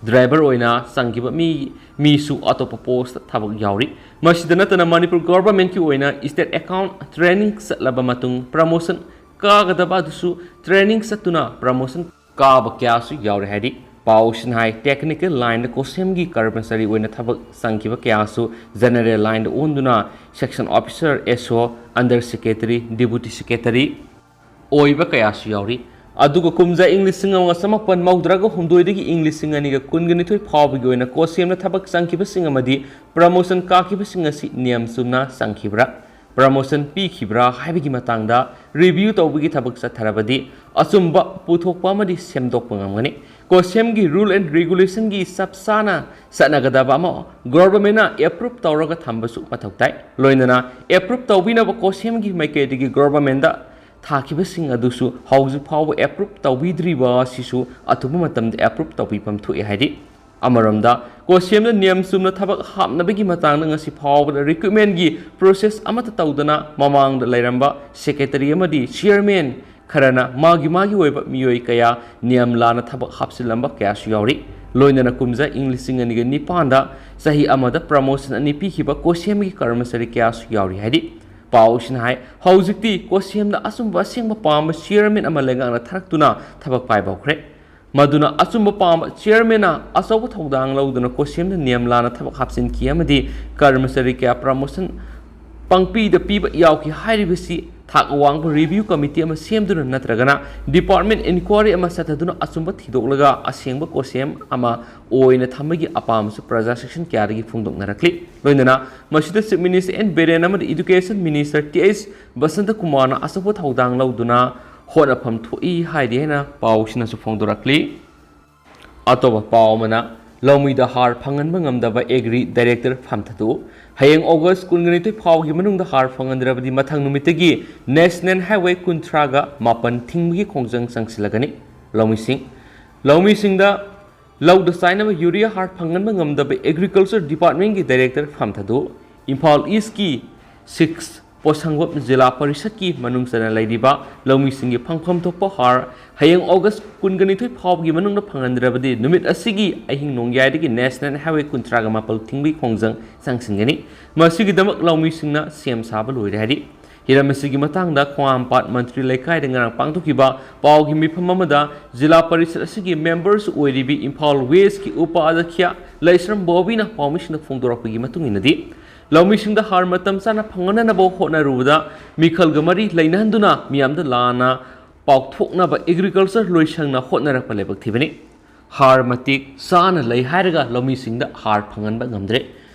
ꯗ꯭ꯔꯥꯏꯚꯔ ꯑꯣꯏꯅ ꯆꯪꯈꯤꯕ ꯃꯤ, ꯃꯤꯁꯨ ꯑꯇꯣꯞꯄ ꯄꯣꯁꯇ ꯊꯕꯛ ꯌꯥꯎꯔꯤ꯫ ꯃꯁꯤꯗ ꯅꯠꯇꯅ ꯃꯅꯤꯄꯨꯔ ꯒꯣꯚꯔꯟꯃꯦꯟꯠꯀꯤ ꯑꯣꯏꯅ ꯁ꯭ꯇꯦꯠ ꯑꯦꯀꯥꯎꯟꯠ ꯇ꯭ꯔꯦꯅꯤꯡ ꯆꯠꯂꯕ ꯃꯇꯨꯡ ꯄ꯭ꯔꯃꯣꯁꯟ ꯀꯥꯒꯗꯕ ꯑꯗꯨꯁꯨ ꯇ꯭ꯔꯦꯅꯤꯡ ꯆꯠꯇꯨꯅ ꯄ꯭ꯔꯃꯣꯁꯟ ꯀꯥꯕ ꯀꯌꯥꯁꯨ ꯌꯥꯎꯔꯦ ꯍꯥꯏꯔꯤ꯫ ꯄꯥꯎꯁꯤꯅ ꯍꯥꯏ, ꯇꯦꯛꯅꯤꯀꯦꯜ ꯂꯥꯏꯟꯗ ꯀꯣꯁꯦꯝꯒꯤ ꯀꯔꯃꯆꯥꯔꯤ ꯑꯣꯏꯅ ꯊꯕꯛ ꯆꯪꯈꯤꯕ ꯀꯌꯥꯁꯨ ꯖꯦꯅꯔꯦꯜ ꯂꯥꯏꯟꯗ ꯑꯣꯟꯗꯨꯅ ꯁꯦꯛꯁꯟ ꯑꯣꯐꯤꯁꯔ, ꯑꯦꯁ ꯑꯣ, ꯑꯟꯗꯔ ꯁꯦꯀ꯭ꯔꯦꯇꯔꯤ, ꯗꯤꯄꯨꯇꯤ ꯁꯦꯀ꯭ꯔꯦꯇꯔꯤ ꯑꯣꯏꯕ ꯀꯌꯥꯁꯨ ꯌꯥꯎꯔꯤ꯫ ꯑꯗꯨꯒ ꯀꯨꯝꯖꯥ ꯏꯪ ꯂꯤꯁꯤꯡ ꯑꯃꯒ ꯆꯃꯥꯄꯟ ꯃꯧꯗ꯭ꯔꯥꯒ ꯍꯨꯝꯗꯣꯏꯗꯒꯤ ꯏꯪ ꯂꯤꯁꯤꯡ ꯑꯅꯤꯒ ꯀꯨꯟꯒ ꯅꯤꯊꯣꯏ ꯐꯥꯎꯕꯒꯤ ꯑꯣꯏꯅ ꯀꯣꯁꯦꯝꯅ ꯊꯕꯛ ꯆꯪꯈꯤꯕꯁꯤꯡ ꯑꯃꯗꯤ ꯄ꯭ꯔꯃꯣꯁꯟ ꯀꯥꯈꯤꯕꯁꯤꯡ ꯑꯁꯤ ꯅꯤꯌꯝ ꯆꯨꯝꯅ ꯆꯪꯈꯤꯕ꯭ꯔꯥ, ꯄ꯭ꯔꯃꯣꯁꯟ ꯄꯤꯈꯤꯕ꯭ꯔꯥ ꯍꯥꯏꯕꯒꯤ ꯃꯇꯥꯡꯗ ꯔꯤꯚ꯭ꯌꯨ ꯇꯧꯕꯒꯤ ꯊꯕꯛ ꯆꯠꯊꯔꯕꯗꯤ ꯑꯆꯨꯝꯕ ꯄꯨꯊꯣꯛꯄ ꯑꯃꯗꯤ ꯁꯦꯝꯗꯣꯛꯄ ꯉꯝꯒꯅꯤ꯫ ꯀꯣꯁꯦꯝꯒꯤ ꯔꯨꯜ ꯑꯦꯟ ꯔꯤꯒꯨꯂꯦꯁꯟꯒꯤ ꯆꯞ ꯆꯥꯅ ꯆꯠꯅꯒꯗꯕ ꯑꯃ ꯒꯣꯚꯔꯟꯃꯦꯟꯠꯅ ꯑꯦꯄ꯭ꯔꯨꯚ ꯇꯧꯔꯒ ꯊꯝꯕꯁꯨ ꯃꯊꯧ ꯇꯥꯏ꯫ ꯂꯣꯏꯅꯅ ꯑꯦꯄ꯭ꯔꯨꯚ ꯇꯧꯕꯤꯅꯕ ꯀꯣꯁꯦꯝꯒꯤ ꯃꯥꯏꯀꯩꯗꯒꯤ ꯒꯣꯚꯔꯟꯃꯦꯟꯠꯇ ꯊꯥꯈꯤꯕꯁꯤꯡ ꯑꯗꯨꯁꯨ ꯍꯧꯖꯤꯛ ꯐꯥꯎꯕ ꯑꯦꯄ꯭ꯔꯨꯚ ꯇꯧꯕꯤꯗ꯭ꯔꯤꯕ ꯑꯁꯤꯁꯨ ꯑꯊꯨꯕ ꯃꯇꯝꯗ ꯑꯦꯄ꯭ꯔꯨꯚ ꯇꯧꯕꯤꯐꯝ ꯊꯣꯛꯑꯦ ꯍꯥꯏꯔꯤ꯫ ꯑꯃꯔꯣꯝꯗ, ꯀꯣꯁꯦꯝꯗ ꯅꯤꯌꯝ ꯆꯨꯝꯅ ꯊꯕꯛ ꯍꯥꯞꯅꯕꯒꯤ ꯃꯇꯥꯡꯗ ꯉꯁꯤ ꯐꯥꯎꯕꯗ ꯔꯤꯀ꯭ꯔꯨꯠꯃꯦꯟꯠꯀꯤ ꯄ꯭ꯔꯣꯁꯦꯁ ꯑꯃꯠꯇ ꯇꯧꯗꯅ ꯃꯃꯥꯡꯗ ꯂꯩꯔꯝꯕ ꯁꯦꯀ꯭ꯔꯦꯇꯔꯤ ꯑꯃꯗꯤ ꯆꯤꯌꯔꯃꯦꯟ ꯈꯔꯅ ꯃꯥꯒꯤ ꯃꯥꯒꯤ ꯑꯣꯏꯕ ꯃꯤꯑꯣꯏ ꯀꯌꯥ ꯅꯤꯌꯝ ꯂꯥꯟꯅ ꯊꯕꯛ ꯍꯥꯞꯆꯤꯜꯂꯝꯕ ꯀꯌꯥꯁꯨ ꯌꯥꯎꯔꯤ꯫ ꯂꯣꯏꯅꯅ ꯀꯨꯝꯖꯥ ꯏꯪ ꯂꯤꯁꯤꯡ ꯑꯅꯤꯒ ꯅꯤꯄꯥꯟꯗ ꯆꯍꯤ ꯑꯃꯗ promotion ꯑꯅꯤ ꯄꯤꯈꯤꯕ COSEMꯒꯤ ꯀꯔꯃꯆꯥꯔꯤ ꯀꯌꯥꯁꯨ ꯌꯥꯎꯔꯤ ꯍꯥꯏꯔꯤ꯫ ꯄꯥꯎꯁꯤꯅ ꯍꯥꯏ, ꯍꯧꯖꯤꯛꯇꯤ COSEMꯗ ꯑꯆꯨꯝꯕ ꯑꯁꯦꯡꯕ ꯄꯥꯝꯕ chairman ꯑꯃ ꯂꯩꯉꯥꯛꯅ ꯊꯥꯔꯛꯇꯨꯅ ꯊꯕꯛ ꯄꯥꯏꯕ ꯍꯧꯈ꯭ꯔꯦ꯫ ꯃꯗꯨꯅ ꯑꯆꯨꯝꯕ ꯄꯥꯝꯕ chairmanꯅ ꯑꯆꯧꯕ ꯊꯧꯗꯥꯡ ꯂꯧꯗꯨꯅ COSEMꯗ ꯅꯤꯌꯝ ꯂꯥꯟꯅ ꯊꯕꯛ ꯍꯥꯞꯆꯤꯟꯈꯤ ꯑꯃꯗꯤ ꯀꯔꯃꯆꯥꯔꯤ ꯀꯌꯥ promotion ꯄꯪꯄꯤꯗ ꯄꯤꯕ ꯌꯥꯎꯈꯤ ꯍꯥꯏꯔꯤꯕꯁꯤ ꯊꯥꯛ ꯋꯥꯡꯕ review committee ꯑꯃ ꯁꯦꯝꯗꯨꯅ ꯅꯠꯇ꯭ꯔꯒꯅ department inquiry ꯑꯃ ꯆꯠꯊꯗꯨꯅ ꯑꯆꯨꯝꯕ ꯊꯤꯗꯣꯛꯂꯒ ꯑꯁꯦꯡꯕ COSEM ꯑꯃ ꯑꯣꯏꯅ ꯊꯝꯕꯒꯤ ꯑꯄꯥꯝꯕꯁꯨ ꯄ꯭ꯔꯖꯥ section ꯀꯌꯥꯗꯒꯤ ꯐꯣꯡꯗꯣꯛꯅꯔꯛꯂꯤ꯫ ꯂꯣꯏꯅꯅ ꯃꯁꯤꯗ Chief Minister N ꯕꯤꯔꯦꯟ ꯑꯃꯗꯤ Education Minister T H Basanta ꯀꯨꯃꯥꯔꯅ ꯑꯆꯧꯕ ꯊꯧꯗꯥꯡ ꯂꯧꯗꯨꯅ ꯍꯣꯠꯅꯐꯝ ꯊꯣꯛꯏ ꯍꯥꯏꯔꯤ ꯍꯥꯏꯅ ꯄꯥꯎꯁꯤꯅꯁꯨ ꯐꯣꯡꯗꯣꯔꯛꯂꯤ꯫ ꯑꯇꯣꯞꯄ ꯄꯥꯎ ꯑꯃꯅ, ꯂꯧꯃꯤꯗ ꯍꯥꯔ ꯐꯪꯍꯟꯕ ꯉꯝꯗꯕ Agri Director ꯐꯝꯊꯗꯣꯛꯎ꯫ ꯍꯌꯦꯡ August ꯀꯨꯟꯒ ꯅꯤꯊꯣꯏ ꯐꯥꯎꯒꯤ ꯃꯅꯨꯡꯗ ꯍꯥꯔ ꯐꯪꯍꯟꯗ꯭ꯔꯕꯗꯤ ꯃꯊꯪ ꯅꯨꯃꯤꯠꯇꯒꯤ National Highway ꯀꯨꯟꯊ꯭ꯔꯥꯒ ꯃꯥꯄꯟ ꯊꯤꯡꯕꯒꯤ ꯈꯣꯡꯖꯪ ꯆꯪꯁꯤꯜꯂꯒꯅꯤ꯫ ꯂꯧꯃꯤꯁꯤꯡ, ꯂꯧꯃꯤꯁꯤꯡꯗ ꯂꯧꯗ ꯆꯥꯏꯅꯕ urea ꯍꯥꯔ ꯐꯪꯍꯟꯕ ꯉꯝꯗꯕ Agriculture Departmentꯀꯤ Director ꯐꯝꯊꯗꯣꯛꯎ꯫ ꯏꯝꯐꯥꯜ Eastꯀꯤ six ꯄꯣꯠꯁꯪꯕꯝ ꯖꯤꯂꯥ ꯄꯔꯤꯁꯠꯀꯤ ꯃꯅꯨꯡ ꯆꯟꯅ ꯂꯩꯔꯤꯕ ꯂꯧꯃꯤꯁꯤꯡꯒꯤ ꯐꯪꯐꯝ ꯊꯣꯛꯄ ꯍꯥꯔ ꯍꯌꯦꯡ August ꯀꯨꯟꯒ ꯅꯤꯊꯣꯏ ꯐꯥꯎꯕꯒꯤ ꯃꯅꯨꯡꯗ ꯐꯪꯍꯟꯗ꯭ꯔꯕꯗꯤ ꯅꯨꯃꯤꯠ ꯑꯁꯤꯒꯤ ꯑꯍꯤꯡ ꯅꯣꯡꯌꯥꯏꯗꯒꯤ National Highway ꯀꯨꯟꯊ꯭ꯔꯥꯒ ꯃꯥꯄꯟ ꯊꯤꯡꯕꯒꯤ ꯈꯣꯡꯖꯪ ꯆꯪꯁꯤꯟꯒꯅꯤ꯫ ꯃꯁꯤꯒꯤꯗꯃꯛ ꯂꯧꯃꯤꯁꯤꯡꯅ ꯁꯦꯝ ꯁꯥꯕ ꯂꯣꯏꯔꯦ ꯍꯥꯏꯔꯤ꯫ ꯍꯤꯔꯝ ꯑꯁꯤꯒꯤ ꯃꯇꯥꯡꯗ ꯈꯣꯡꯍꯥꯝꯄꯥꯠ ꯃꯟꯇ꯭ꯔꯤ ꯂꯩꯀꯥꯏꯗ ꯉꯔꯥꯡ ꯄꯥꯡꯊꯣꯛꯈꯤꯕ ꯄꯥꯎꯒꯤ ꯃꯤꯐꯝ ꯑꯃꯗ ꯖꯤꯂꯥ ꯄꯔꯤꯁꯠ ꯑꯁꯤꯒꯤ members ꯑꯣꯏꯔꯤꯕꯤ ꯏꯝꯐꯥꯜ Westꯀꯤ ꯎꯄꯥꯙ꯭ꯌꯛꯁ ꯂꯩꯁ꯭ꯔꯝ ꯕꯣꯕꯤꯅ ꯄꯥꯎꯃꯤꯁꯤꯡꯗ ꯐꯣꯡꯗꯣꯔꯛꯄꯒꯤ ꯃꯇꯨꯡ ꯏꯟꯅꯗꯤ, ꯂꯧꯃꯤꯁꯤꯡꯗ ꯍꯥꯔ ꯃꯇꯝ ꯆꯥꯅ ꯐꯪꯍꯟꯅꯅꯕ ꯍꯣꯠꯅꯔꯨꯕꯗ ꯃꯤꯈꯜꯒ ꯃꯔꯤ ꯂꯩꯅꯍꯟꯗꯨꯅ ꯃꯤꯌꯥꯝꯗ ꯂꯥꯟꯅ ꯄꯥꯎꯊꯣꯛꯅꯕ Agriculture ꯂꯣꯏꯁꯪꯅ ꯍꯣꯠꯅꯔꯛꯄ ꯂꯥꯏꯕꯛ ꯊꯤꯕꯅꯤ꯫ ꯍꯥꯔ ꯃꯇꯤꯛ ꯆꯥꯅ ꯂꯩ ꯍꯥꯏꯔꯒ ꯂꯧꯃꯤꯁꯤꯡꯗ ꯍꯥꯔ ꯐꯪꯍꯟꯕ ꯉꯝꯗ꯭ꯔꯦ꯫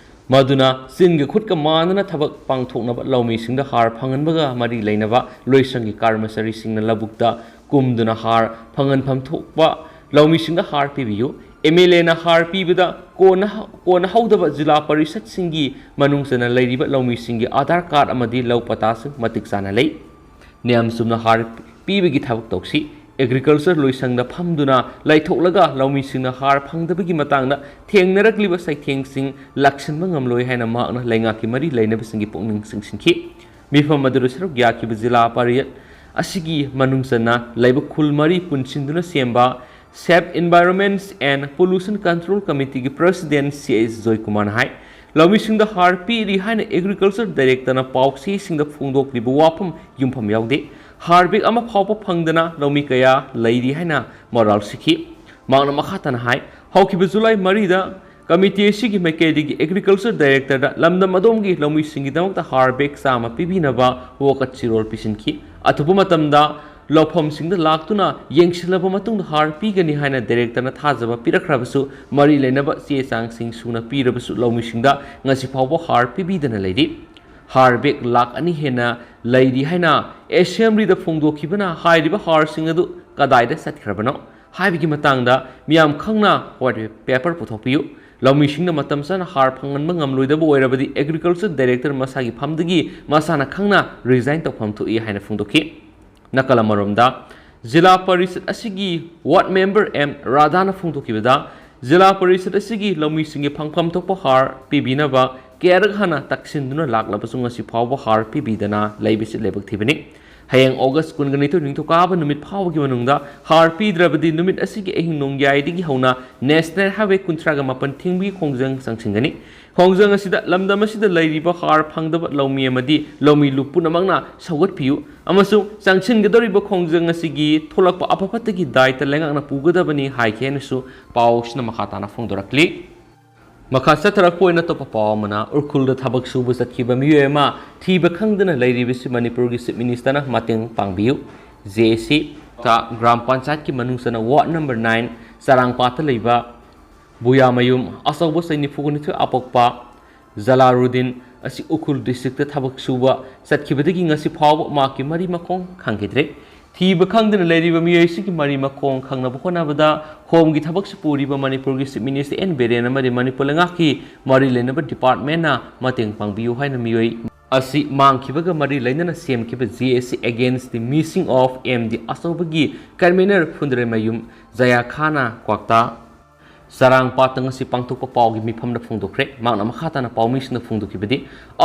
ꯃꯗꯨꯅ ꯆꯤꯟꯒ ꯈꯨꯠꯀ ꯃꯥꯟꯅꯅ ꯊꯕꯛ ꯄꯥꯡꯊꯣꯛꯅꯕ ꯂꯧꯃꯤꯁꯤꯡꯗ ꯍꯥꯔ ꯐꯪꯍꯟꯕꯒ ꯃꯔꯤ ꯂꯩꯅꯕ ꯂꯣꯏꯁꯪꯒꯤ ꯀꯔꯃꯆꯥꯔꯤꯁꯤꯡꯅ ꯂꯧꯕꯨꯛꯇ ꯀꯨꯝꯗꯨꯅ ꯍꯥꯔ ꯐꯪꯍꯟꯐꯝ ꯊꯣꯛꯄ ꯂꯧꯃꯤꯁꯤꯡꯗ ꯍꯥꯔ ꯄꯤꯕꯤꯌꯨ꯫ MLAꯅ ꯍꯥꯔ ꯄꯤꯕꯗ ꯀꯣꯟꯅ-, ꯀꯣꯟꯅꯍꯧꯗꯕ ꯖꯤꯂꯥ ꯄꯔꯤꯁꯠꯁꯤꯡꯒꯤ ꯃꯅꯨꯡ ꯆꯟꯅ ꯂꯩꯔꯤꯕ ꯂꯧꯃꯤꯁꯤꯡꯒꯤ ꯑꯥꯙꯥꯔ ꯀꯥꯔꯗ ꯑꯃꯗꯤ ꯂꯧ ꯄꯇꯥꯁꯤꯡ ꯃꯇꯤꯛ ꯆꯥꯅ ꯂꯩ꯫ ꯅꯤꯌꯝ ꯆꯨꯝꯅ ꯍꯥꯔ ꯄꯤꯕꯒꯤ ꯊꯕꯛ ꯇꯧꯁꯤ꯫ Agriculture ꯂꯣꯏꯁꯪꯗ ꯐꯝꯗꯨꯅ ꯂꯩꯊꯣꯛꯂꯒ ꯂꯧꯃꯤꯁꯤꯡꯅ ꯍꯥꯔ ꯐꯪꯗꯕꯒꯤ ꯃꯇꯥꯡꯗ ꯊꯦꯡꯅꯔꯛꯂꯤꯕ ꯆꯩꯊꯦꯡꯁꯤꯡ ꯂꯥꯛꯁꯤꯟꯕ ꯉꯝꯂꯣꯏ ꯍꯥꯏꯅ ꯃꯍꯥꯛꯅ ꯂꯩꯉꯥꯛꯀꯤ ꯃꯔꯤ ꯂꯩꯅꯕꯁꯤꯡꯒꯤ ꯄꯨꯛꯅꯤꯡ ꯆꯤꯡꯁꯤꯟꯈꯤ꯫ ꯃꯤꯐꯝ ꯑꯗꯨꯗ ꯁꯔꯨꯛ ꯌꯥꯈꯤꯕ ꯖꯤꯂꯥ ꯄꯔꯤꯌꯠ ꯑꯁꯤꯒꯤ ꯃꯅꯨꯡ ꯆꯟꯅ ꯂꯩꯕ ꯈꯨꯜ ꯃꯔꯤ ꯄꯨꯟꯁꯤꯟꯗꯨꯅ ꯁꯦꯝꯕ Save Environments and Pollution Control Committeeꯒꯤ President ꯁꯤ ꯑꯩꯆ ꯖꯣꯏꯀꯨꯃꯥꯔꯅ ꯍꯥꯏ, ꯂꯧꯃꯤꯁꯤꯡꯗ ꯍꯥꯔ ꯄꯤꯔꯤ ꯍꯥꯏꯅ Agriculture Directorꯅ ꯄꯥꯎꯆꯦꯁꯤꯡꯗ ꯐꯣꯡꯗꯣꯛꯂꯤꯕ ꯋꯥꯐꯝ ꯌꯨꯝꯐꯝ ꯌꯥꯎꯗꯦ꯫ ꯍꯥꯔ ꯕꯦꯒ ꯑꯃ ꯐꯥꯎꯕ ꯐꯪꯗꯅ ꯂꯧꯃꯤ ꯀꯌꯥ ꯂꯩꯔꯤ ꯍꯥꯏꯅ ꯃꯔꯥꯜ ꯁꯤꯈꯤ꯫ ꯃꯍꯥꯛꯅ ꯃꯈꯥ ꯇꯥꯅ ꯍꯥꯏ, ꯍꯧꯈꯤꯕ ꯖꯨꯂꯥꯏ ꯃꯔꯤꯗ ꯀꯃꯤꯇꯤ ꯑꯁꯤꯒꯤ ꯃꯥꯏꯀꯩꯗꯒꯤ Agriculture Directorꯗ ꯂꯝꯗꯝ ꯑꯗꯣꯝꯒꯤ ꯂꯧꯃꯤꯁꯤꯡꯒꯤꯗꯃꯛꯇ ꯍꯥꯔ ꯕꯦꯒ ꯆꯥꯝꯃ ꯄꯤꯕꯤꯅꯕ ꯋꯥꯀꯠ ꯆꯤꯔꯣꯜ ꯄꯤꯁꯤꯟꯈꯤ꯫ ꯑꯊꯨꯕ ꯃꯇꯝꯗ ꯂꯧꯐꯝꯁꯤꯡꯗ ꯂꯥꯛꯇꯨꯅ ꯌꯦꯡꯁꯤꯜꯂꯕ ꯃꯇꯨꯡꯗ ꯍꯥꯔ ꯄꯤꯒꯅꯤ ꯍꯥꯏꯅ Directorꯅ ꯊꯥꯖꯕ ꯄꯤꯔꯛꯈ꯭ꯔꯕꯁꯨ, ꯃꯔꯤ ꯂꯩꯅꯕ ꯆꯦ ꯆꯥꯡꯁꯤꯡ ꯁꯨꯅ ꯄꯤꯔꯕꯁꯨ ꯂꯧꯃꯤꯁꯤꯡꯗ ꯉꯁꯤ ꯐꯥꯎꯕ ꯍꯥꯔ ꯄꯤꯕꯤꯗꯅ ꯂꯩꯔꯤ꯫ ꯍꯥꯔ ꯕꯦꯒ ꯂꯥꯈ ꯑꯅꯤ ꯍꯦꯟꯅ ꯂꯩꯔꯤ ꯍꯥꯏꯅ Assemblyꯗ ꯐꯣꯡꯗꯣꯛꯈꯤꯕꯅ ꯍꯥꯏꯔꯤꯕ ꯍꯥꯔꯁꯤꯡ ꯑꯗꯨ ꯀꯗꯥꯏꯗ ꯆꯠꯈ꯭ꯔꯕꯅꯣ ꯍꯥꯏꯕꯒꯤ ꯃꯇꯥꯡꯗ ꯃꯤꯌꯥꯝ ꯈꯪꯅ White Paper ꯄꯨꯊꯣꯛꯄꯤꯌꯨ꯫ ꯂꯧꯃꯤꯁꯤꯡꯅ ꯃꯇꯝ ꯆꯥꯅ ꯍꯥꯔ ꯐꯪꯍꯟꯕ ꯉꯝꯂꯣꯏꯗꯕ ꯑꯣꯏꯔꯕꯗꯤ Agriculture Director ꯃꯁꯥꯒꯤ ꯐꯝꯗꯒꯤ ꯃꯁꯥꯅ ꯈꯪꯅ resign ꯇꯧꯐꯝ ꯊꯣꯛꯏ ꯍꯥꯏꯅ ꯐꯣꯡꯗꯣꯛꯈꯤ꯫ ꯅꯥꯀꯜ ꯑꯃꯔꯣꯝꯗ, ꯖꯤꯂꯥ ꯄꯔꯤꯁꯠ ꯑꯁꯤꯒꯤ Ward Member ꯑꯦꯝ ꯔꯥꯙꯥꯅ ꯐꯣꯡꯗꯣꯛꯈꯤꯕꯗ, ꯖꯤꯂꯥ ꯄꯔꯤꯁꯠ ꯑꯁꯤꯒꯤ ꯂꯧꯃꯤꯁꯤꯡꯒꯤ ꯐꯪꯐꯝ ꯊꯣꯛꯄ ꯍꯥꯔ ꯄꯤꯕꯤꯅꯕ ꯀꯌꯥꯔꯛ ꯍꯥꯟꯅ ꯇꯛꯁꯤꯟꯗꯨꯅ ꯂꯥꯛꯂꯕꯁꯨ ꯉꯁꯤ ꯐꯥꯎꯕ ꯍꯥꯔ ꯄꯤꯕꯤꯗꯅ ꯂꯩꯕꯁꯤ ꯂꯥꯏꯕꯛ ꯊꯤꯕꯅꯤ꯫ ꯍꯌꯦꯡ August ꯀꯨꯟꯒ ꯅꯤꯊꯣꯏ ꯅꯤꯡꯊꯧꯀꯥꯕ ꯅꯨꯃꯤꯠ ꯐꯥꯎꯕꯒꯤ ꯃꯅꯨꯡꯗ ꯍꯥꯔ ꯄꯤꯗ꯭ꯔꯕꯗꯤ ꯅꯨꯃꯤꯠ ꯑꯁꯤꯒꯤ ꯑꯍꯤꯡ ꯅꯣꯡꯌꯥꯏꯗꯒꯤ ꯍꯧꯅ National Highway ꯀꯨꯟꯊ꯭ꯔꯥꯒ ꯃꯥꯄꯟ ꯊꯤꯡꯕꯒꯤ ꯈꯣꯡꯖꯪ ꯆꯪꯁꯤꯟꯒꯅꯤ꯫ ꯈꯣꯡꯖꯪ ꯑꯁꯤꯗ ꯂꯝꯗꯝ ꯑꯁꯤꯗ ꯂꯩꯔꯤꯕ ꯍꯥꯔ ꯐꯪꯗꯕ ꯂꯧꯃꯤ ꯑꯃꯗꯤ ꯂꯧꯃꯤ ꯂꯨꯞ ꯄꯨꯝꯅꯃꯛꯅ ꯁꯧꯒꯠꯄꯤꯌꯨ ꯑꯃꯁꯨꯡ ꯆꯪꯁꯤꯟꯒꯗꯧꯔꯤꯕ ꯈꯣꯡꯖꯪ ꯑꯁꯤꯒꯤ ꯊꯣꯛꯂꯛꯄ ꯑꯐ ꯐꯠꯇꯒꯤ ꯗꯥꯏꯇ ꯂꯩꯉꯥꯛꯅ ꯄꯨꯒꯗꯕꯅꯤ ꯍꯥꯏꯈꯤ ꯍꯥꯏꯅꯁꯨ ꯄꯥꯎꯁꯤꯅ ꯃꯈꯥ ꯇꯥꯅ ꯐꯣꯡꯗꯣꯔꯛꯂꯤ꯫ ꯃꯈꯥ ꯆꯠꯊꯔꯛꯄ ꯑꯣꯏꯅ ꯑꯇꯣꯞꯄ ꯄꯥꯎ ꯑꯃꯅ, ꯎꯈ꯭ꯔꯨꯜꯗ ꯊꯕꯛ ꯁꯨꯕ ꯆꯠꯈꯤꯕ ꯃꯤꯑꯣꯏ ꯑꯃ ꯊꯤꯕ ꯈꯪꯗꯅ ꯂꯩꯔꯤꯕꯁꯤ ꯃꯅꯤꯄꯨꯔꯒꯤ Chief Ministerꯅ ꯃꯇꯦꯡ ꯄꯥꯡꯕꯤꯌꯨ꯫ ꯖꯦ ꯑꯦ ꯁꯤ ꯇ ꯒ꯭ꯔꯥꯝ ꯄꯟꯆꯥꯌꯠꯀꯤ ꯃꯅꯨꯡ ꯆꯟꯅ Ward Number Nine ꯆꯔꯥꯡꯄꯥꯠꯇ ꯂꯩꯕ ꯕꯨꯌꯥꯃꯌꯨꯝ ꯑꯆꯧꯕ ꯆꯍꯤ ꯅꯤꯐꯨꯒ ꯅꯤꯊꯣꯏ ꯑꯄꯣꯛꯄ ꯖꯂꯥꯔꯨꯗꯤꯟ ꯑꯁꯤ ꯎꯈ꯭ꯔꯨꯜ districtꯇ ꯊꯕꯛ ꯁꯨꯕ ꯆꯠꯈꯤꯕꯗꯒꯤ ꯉꯁꯤ ꯐꯥꯎꯕ ꯃꯍꯥꯛꯀꯤ ꯃꯔꯤ ꯃꯈꯣꯡ ꯈꯪꯈꯤꯗ꯭ꯔꯦ꯫ ꯊꯤꯕ ꯈꯪꯗꯅ ꯂꯩꯔꯤꯕ ꯃꯤꯑꯣꯏꯁꯤꯒꯤ ꯃꯔꯤ ꯃꯈꯣꯡ ꯈꯪꯅꯕ ꯍꯣꯠꯅꯕꯗ ꯍꯣꯝꯒꯤ ꯊꯕꯛꯁꯨ ꯄꯨꯔꯤꯕ ꯃꯅꯤꯄꯨꯔꯒꯤ Chief Minister ꯑꯦꯟ ꯕꯤꯔꯦꯟ ꯑꯃꯗꯤ ꯃꯅꯤꯄꯨꯔ ꯂꯩꯉꯥꯛꯀꯤ ꯃꯔꯤ ꯂꯩꯅꯕ departmentꯅ ꯃꯇꯦꯡ ꯄꯥꯡꯕꯤꯌꯨ ꯍꯥꯏꯅ ꯃꯤꯑꯣꯏ ꯑꯁꯤ ꯃꯥꯡꯈꯤꯕꯒ ꯃꯔꯤ ꯂꯩꯅꯅ ꯁꯦꯝꯈꯤꯕ J A C Against the Missing of M D ꯑꯆꯧꯕꯒꯤ convener ꯐꯨꯟꯗ꯭ꯔꯩꯃꯌꯨꯝ ꯖꯌꯥ ꯈꯥꯟꯅ ꯀ꯭ꯋꯥꯛꯇꯥ ꯆꯔꯥꯡꯄꯥꯠꯇ ꯉꯁꯤ ꯄꯥꯡꯊꯣꯛꯄ ꯄꯥꯎꯒꯤ ꯃꯤꯐꯝꯗ ꯐꯣꯡꯗꯣꯛꯈ꯭ꯔꯦ꯫ ꯃꯍꯥꯛꯅ ꯃꯈꯥ ꯇꯥꯅ ꯄꯥꯎꯃꯤꯁꯤꯡꯗ ꯐꯣꯡꯗꯣꯛꯈꯤꯕꯗꯤ,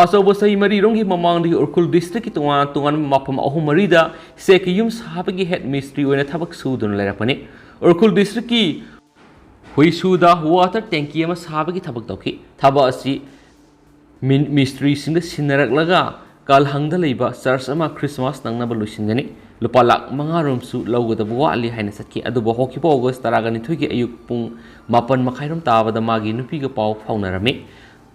ꯑꯆꯧꯕ ꯆꯍꯤ ꯃꯔꯤꯔꯣꯝꯒꯤ ꯃꯃꯥꯡꯗꯒꯤ ꯎꯈ꯭ꯔꯨꯜ ꯗꯤꯁꯇ꯭ꯔꯤꯛꯀꯤ ꯇꯣꯉꯥꯟ ꯇꯣꯉꯥꯟꯕ ꯃꯐꯝ ꯑꯍꯨꯝ ꯃꯔꯤꯗ ꯁꯦꯛꯀꯤ ꯌꯨꯝ ꯁꯥꯕꯒꯤ ꯍꯦꯠ ꯃꯤꯁꯇ꯭ꯔꯤ ꯑꯣꯏꯅ ꯊꯕꯛ ꯁꯨꯗꯨꯅ ꯂꯩꯔꯛꯄꯅꯤ꯫ ꯎꯈ꯭ꯔꯨꯜ ꯗꯤꯁꯇ꯭ꯔꯤꯛꯀꯤ ꯍꯨꯏꯁꯨꯗ ꯋꯥꯇꯔ ꯇꯦꯡꯀꯤ ꯑꯃ ꯁꯥꯕꯒꯤ ꯊꯕꯛ ꯇꯧꯈꯤ꯫ ꯊꯕꯛ ꯑꯁꯤ ꯃꯤ-, ꯃꯤꯁꯇ꯭ꯔꯤꯁꯤꯡꯗ ꯁꯤꯟꯅꯔꯛꯂꯒ ꯀꯜꯍꯪꯗ ꯂꯩꯕ ꯆꯔꯆ ꯑꯃ ꯈ꯭ꯔꯤꯁꯃꯥꯁ ꯅꯪꯅꯕ ꯂꯣꯏꯁꯤꯟꯒꯅꯤ꯫ ꯂꯨꯄꯥ ꯂꯥꯈ ꯃꯉꯥ ꯔꯣꯝꯁꯨ ꯂꯧꯒꯗꯕ ꯋꯥꯠꯂꯤ ꯍꯥꯏꯅ ꯆꯠꯈꯤ꯫ ꯑꯗꯨꯕꯨ ꯍꯧꯈꯤꯕ ꯑꯣꯒꯁ ꯇꯔꯥꯒ ꯅꯤꯊꯣꯏꯒꯤ ꯑꯌꯨꯛ ꯄꯨꯡ ꯃꯥꯄꯟ ꯃꯈꯥꯏꯔꯣꯝ ꯇꯥꯕꯗ ꯃꯥꯒꯤ ꯅꯨꯄꯤꯒ ꯄꯥꯎ ꯐꯥꯎꯅꯔꯝꯃꯤ꯫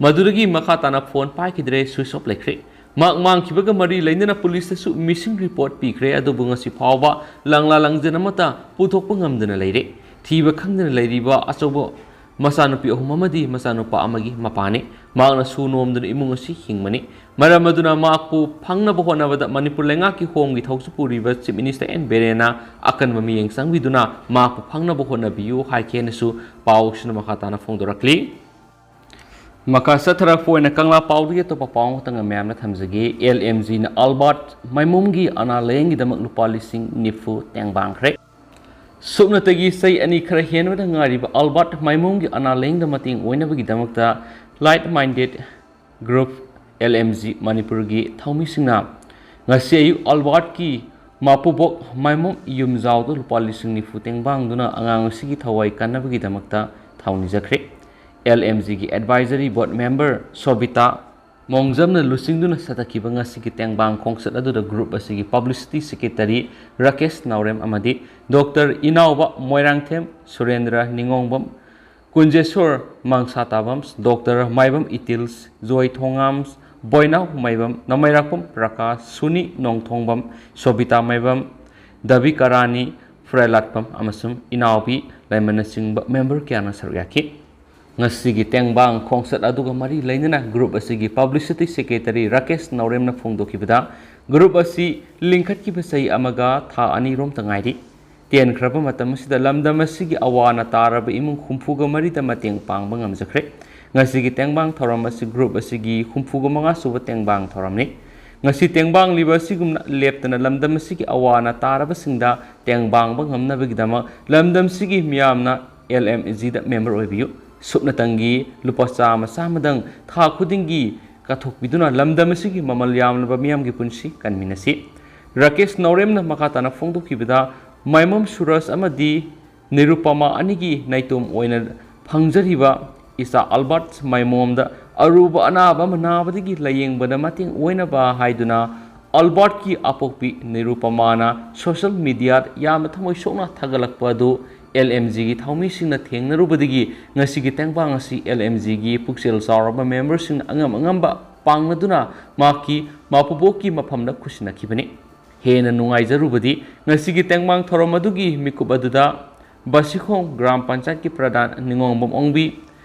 ꯃꯗꯨꯗꯒꯤ ꯃꯈꯥ ꯇꯥꯅ ꯐꯣꯟ ꯄꯥꯏꯈꯤꯗ꯭ꯔꯦ, ꯁ꯭ꯋꯤꯆ ꯑꯣꯐ ꯂꯩꯈ꯭ꯔꯦ꯫ ꯃꯍꯥꯛ ꯃꯥꯡꯈꯤꯕꯒ ꯃꯔꯤ ꯂꯩꯅꯅ ꯄꯨꯂꯤꯁꯇꯁꯨ ꯃꯤꯁꯤꯡ ꯔꯤꯄꯣꯔꯠ ꯄꯤꯈ꯭ꯔꯦ꯫ ꯑꯗꯨꯕꯨ ꯉꯁꯤ ꯐꯥꯎꯕ ꯂꯪꯂꯥ ꯂꯪꯖꯟ ꯑꯃꯠꯇ ꯄꯨꯊꯣꯛꯄ ꯉꯝꯗꯅ ꯂꯩꯔꯦ꯫ ꯊꯤꯕ ꯈꯪꯗꯅ ꯂꯩꯔꯤꯕ ꯑꯆꯧꯕ ꯃꯆꯥꯅꯨꯄꯤ ꯑꯍꯨꯝ ꯑꯃꯗꯤ ꯃꯆꯥꯅꯨꯄꯥ ꯑꯃꯒꯤ ꯃꯄꯥꯅꯤ꯫ ꯃꯍꯥꯛꯅ ꯁꯨ ꯅꯣꯝꯗꯨꯅ ꯏꯃꯨꯡ ꯑꯁꯤ ꯍꯤꯡꯕꯅꯤ꯫ ꯃꯔꯝ ꯑꯗꯨꯅ ꯃꯍꯥꯛꯄꯨ ꯐꯪꯅꯕ ꯍꯣꯠꯅꯕꯗ ꯃꯅꯤꯄꯨꯔ ꯂꯩꯉꯥꯛꯀꯤ ꯍꯣꯝꯒꯤ ꯊꯧꯁꯨ ꯄꯨꯔꯤꯕ ꯆꯤꯐ ꯃꯤꯅꯤꯁꯇꯔ ꯑꯦꯟ ꯕꯤꯔꯦꯟꯅ ꯑꯀꯟꯕ ꯃꯤꯠꯌꯦꯡ ꯆꯪꯕꯤꯗꯨꯅ ꯃꯍꯥꯛꯄꯨ ꯐꯪꯅꯕ ꯍꯣꯠꯅꯕꯤꯌꯨ ꯍꯥꯏꯈꯤ ꯍꯥꯏꯅꯁꯨ ꯄꯥꯎꯁꯤꯅ ꯃꯈꯥ ꯇꯥꯅ ꯐꯣꯡꯗꯣꯔꯛꯂꯤ꯫ ꯃꯈꯥ ꯆꯠꯊꯔꯛꯄ ꯑꯣꯏꯅ ꯀꯪꯂꯥ ꯄꯥꯎꯗꯒꯤ ꯑꯇꯣꯞꯄ ꯄꯥꯎ ꯑꯃꯈꯛꯇꯪ ꯃꯌꯥꯝꯅ ꯊꯝꯖꯒꯦ꯫ ꯑꯦꯜ ꯑꯦꯝ ꯖꯤꯅ ꯑꯜꯕꯥꯔꯠ ꯃꯥꯏꯃꯣꯝꯒꯤ ꯑꯅꯥ ꯂꯥꯌꯦꯡꯒꯤꯗꯃꯛ ꯂꯨꯄꯥ ꯂꯤꯁꯤꯡ ꯅꯤꯐꯨ ꯇꯦꯡꯕꯥꯡꯈ꯭ꯔꯦ꯫ ꯁꯨꯞꯅꯇꯒꯤ ꯆꯍꯤ ꯑꯅꯤ ꯈꯔ ꯍꯦꯟꯕꯗ ꯉꯥꯏꯔꯤꯕ ꯑꯜꯕꯥꯔꯠ ꯃꯥꯏꯃꯣꯝꯒꯤ ꯑꯅꯥ ꯂꯥꯌꯦꯡꯗ ꯃꯇꯦꯡ ꯑꯣꯏꯅꯕꯒꯤꯗꯃꯛꯇ Like Minded Group, L M G, ꯃꯅꯤꯄꯨꯔꯒꯤ ꯊꯧꯃꯤꯁꯤꯡꯅ ꯉꯁꯤ ꯑꯌꯨꯛ ꯑꯜꯕꯥꯔꯠꯀꯤ ꯃꯄꯨꯕꯣꯛ ꯃꯥꯏꯃꯣꯝ ꯌꯨꯝꯖꯥꯎꯗ ꯂꯨꯄꯥ ꯂꯤꯁꯤꯡ ꯅꯤꯐꯨ ꯇꯦꯡꯕꯥꯡꯗꯨꯅ ꯑꯉꯥꯡ ꯑꯁꯤꯒꯤ ꯊꯋꯥꯏ ꯀꯟꯅꯕꯒꯤꯗꯃꯛꯇ ꯊꯧꯅꯤꯖꯈ꯭ꯔꯦ꯫ ꯑꯦꯜ ꯑꯦꯝ ꯖꯤꯒꯤ ꯑꯦꯗꯚꯥꯏꯖꯔꯤ ꯕꯣꯔꯗ ꯃꯦꯝꯕꯔ ꯁꯣꯕꯤꯇꯥ ꯃꯣꯡꯖꯝꯅ ꯂꯨꯆꯤꯡꯗꯨꯅ ꯆꯠꯊꯈꯤꯕ ꯉꯁꯤꯒꯤ ꯇꯦꯡꯕꯥꯡ ꯈꯣꯡꯆꯠ ꯑꯗꯨꯗ ꯒ꯭ꯔꯨꯞ ꯑꯁꯤꯒꯤ ꯄꯕ꯭ꯂꯤꯁꯤꯇꯤ ꯁꯦꯀ꯭ꯔꯦꯇꯔꯤ ꯔꯥꯀꯦꯁ ꯅꯥꯎꯔꯦꯝ ꯑꯃꯗꯤ ꯗꯣꯛꯇꯔ ꯏꯅꯥꯎꯕ ꯃꯣꯏꯔꯥꯡꯊꯦꯝ, ꯁꯨꯔꯦꯟꯗ꯭ꯔ ꯅꯤꯉꯣꯡꯕꯝ, ꯀꯨꯟꯖꯦꯁꯣꯔ ꯃꯪꯁꯥꯇꯥꯕꯝ, ꯗꯣꯛꯇꯔ ꯃꯥꯏꯕꯝ ꯏꯇꯤꯜꯁ, ꯖꯣꯏ ꯊꯣꯉꯥꯝꯁ, ꯕꯣꯏꯅꯥꯎ ꯃꯥꯏꯕꯝ, ꯅꯃꯩꯔꯥꯛꯄꯝ ꯄ꯭ꯔꯀꯥꯁ, ꯁꯨꯅꯤ ꯅꯣꯡꯊꯣꯡꯕꯝ, ꯁꯣꯕꯤꯇꯥ ꯃꯥꯏꯕꯝ, ꯗꯕꯤ ꯀꯔꯥꯅꯤ, ꯐ꯭ꯔꯦꯂꯥꯠꯄꯝ ꯑꯃꯁꯨꯡ ꯏꯅꯥꯎꯕꯤ ꯂꯩꯃꯅꯆꯤꯡꯕ ꯃꯦꯝꯕꯔ ꯀꯌꯥꯅ ꯁꯔꯨꯛ ꯌꯥꯈꯤ꯫ ꯉꯁꯤꯒꯤ ꯇꯦꯡꯕꯥꯡ ꯈꯣꯡꯆꯠ ꯑꯗꯨꯒ ꯃꯔꯤ ꯂꯩꯅꯅ ꯒ꯭ꯔꯨꯞ ꯑꯁꯤꯒꯤ ꯄꯕ꯭ꯂꯤꯁꯤꯇꯤ ꯁꯦꯀ꯭ꯔꯦꯇꯔꯤ ꯔꯥꯀꯦꯁ ꯅꯥꯎꯔꯦꯝꯅ ꯐꯣꯡꯗꯣꯛꯈꯤꯕꯗ, ꯒ꯭ꯔꯨꯞ ꯑꯁꯤ ꯂꯤꯡꯈꯠꯈꯤꯕ ꯆꯍꯤ ꯑꯃꯒ ꯊꯥ ꯑꯅꯤꯔꯣꯝꯇ ꯉꯥꯏꯔꯤ꯫ ꯇꯦꯟꯈ꯭ꯔꯕ ꯃꯇꯝ ꯑꯁꯤꯗ ꯂꯝꯗꯝ ꯑꯁꯤꯒꯤ ꯑꯋꯥ ꯑꯅꯥ ꯇꯥꯔꯕ ꯏꯃꯨꯡ ꯍꯨꯝꯐꯨꯒ ꯃꯔꯤꯗ ꯃꯇꯦꯡ ꯄꯥꯡꯕ ꯉꯝꯖꯈ꯭ꯔꯦ꯫ ꯉꯁꯤꯒꯤ ꯇꯦꯡꯕꯥꯡ ꯊꯧꯔꯝ ꯑꯁꯤ ꯒ꯭ꯔꯨꯞ ꯑꯁꯤꯒꯤ ꯍꯨꯝꯐꯨꯒ ꯃꯉꯥ ꯁꯨꯕ ꯇꯦꯡꯕꯥꯡ ꯊꯧꯔꯝꯅꯤ꯫ ꯉꯁꯤ ꯇꯦꯡꯕꯥꯡꯂꯤꯕ ꯑꯁꯤꯒꯨꯝꯅ ꯂꯦꯞꯇꯅ ꯂꯝꯗꯝ ꯑꯁꯤꯒꯤ ꯑꯋꯥ ꯑꯅꯥ ꯇꯥꯔꯕꯁꯤꯡꯗ ꯇꯦꯡꯕꯥꯡꯕ ꯉꯝꯅꯕꯒꯤꯗꯃꯛ ꯂꯝꯗꯝꯁꯤꯒꯤ ꯃꯤꯌꯥꯝꯅ ꯑꯦꯜ ꯑꯦꯝ ꯖꯤꯗ ꯃꯦꯝꯕꯔ ꯑꯣꯏꯕꯤꯌꯨ꯫ ꯁꯨꯞꯅꯇꯪꯒꯤ ꯂꯨꯄꯥ ꯆꯥꯝꯃ ꯆꯥꯝꯃꯗꯪ ꯊꯥ ꯈꯨꯗꯤꯡꯒꯤ ꯀꯥꯊꯣꯛꯄꯤꯗꯨꯅ ꯂꯝꯗꯝ ꯑꯁꯤꯒꯤ ꯃꯃꯜ ꯌꯥꯝꯂꯕ ꯃꯤꯌꯥꯝꯒꯤ ꯄꯨꯟꯁꯤ ꯀꯟꯃꯤꯟꯅꯁꯤ꯫ ꯔꯥꯀꯦꯁ ꯅꯥꯎꯔꯦꯝꯅ ꯃꯈꯥ ꯇꯥꯅ ꯐꯣꯡꯗꯣꯛꯈꯤꯕꯗ, ꯃꯥꯏꯃꯣꯝ ꯁꯨꯔꯖ ꯑꯃꯗꯤ ꯅꯤꯔꯨꯄꯃꯥ ꯑꯅꯤꯒꯤ ꯅꯥꯏꯇꯣꯝ ꯑꯣꯏꯅ ꯐꯪꯖꯔꯤꯕ ꯏꯆꯥ ꯑꯜꯕꯥꯔꯠ ꯃꯥꯏꯃꯣꯝꯗ ꯑꯔꯨꯕ ꯑꯅꯥꯕ ꯑꯃ ꯅꯥꯕꯗꯒꯤ ꯂꯥꯌꯦꯡꯕꯗ ꯃꯇꯦꯡ ꯑꯣꯏꯅꯕ ꯍꯥꯏꯗꯨꯅ ꯑꯜꯕꯥꯔꯠꯀꯤ ꯑꯄꯣꯛꯄꯤ ꯅꯤꯔꯨꯄꯃꯥꯅ ꯁꯣꯁꯤꯌꯦꯜ ꯃꯤꯗꯤꯌꯥꯗ ꯌꯥꯝꯅ ꯊꯃꯣꯏ ꯁꯣꯛꯅ ꯊꯥꯒꯠꯂꯛꯄ ꯑꯗꯨ ꯑꯦꯜ ꯑꯦꯝ ꯖꯤꯒꯤ ꯊꯧꯃꯤꯁꯤꯡꯅ ꯊꯦꯡꯅꯔꯨꯕꯗꯒꯤ ꯉꯁꯤꯒꯤ ꯇꯦꯡꯕꯥꯡ ꯑꯁꯤ ꯑꯦꯜ ꯑꯦꯝ ꯖꯤꯒꯤ ꯄꯨꯛꯆꯦꯜ ꯆꯥꯎꯔꯕ ꯃꯦꯝꯕꯔꯁꯤꯡꯅ ꯑꯉꯝ ꯑꯉꯝꯕ ꯄꯥꯡꯅꯗꯨꯅ ꯃꯍꯥꯛꯀꯤ ꯃꯄꯨꯕꯣꯛꯀꯤ ꯃꯐꯝꯗ ꯈꯨꯠꯁꯤꯟꯅꯈꯤꯕꯅꯤ꯫ ꯍꯦꯟꯅ ꯅꯨꯡꯉꯥꯏꯖꯔꯨꯕꯗꯤ ꯉꯁꯤꯒꯤ ꯇꯦꯡꯕꯥꯡ ꯊꯧꯔꯝ ꯑꯗꯨꯒꯤ ꯃꯤꯀꯨꯞ ꯑꯗꯨꯗ ꯕꯥꯁꯤꯈꯣꯡ ꯒ꯭ꯔꯥꯝ ꯄꯟꯆꯥꯌꯠꯀꯤ ꯄ꯭ꯔꯙꯥꯟ ꯅꯤꯉꯣꯝꯕꯝ ꯑꯣꯡꯕꯤ,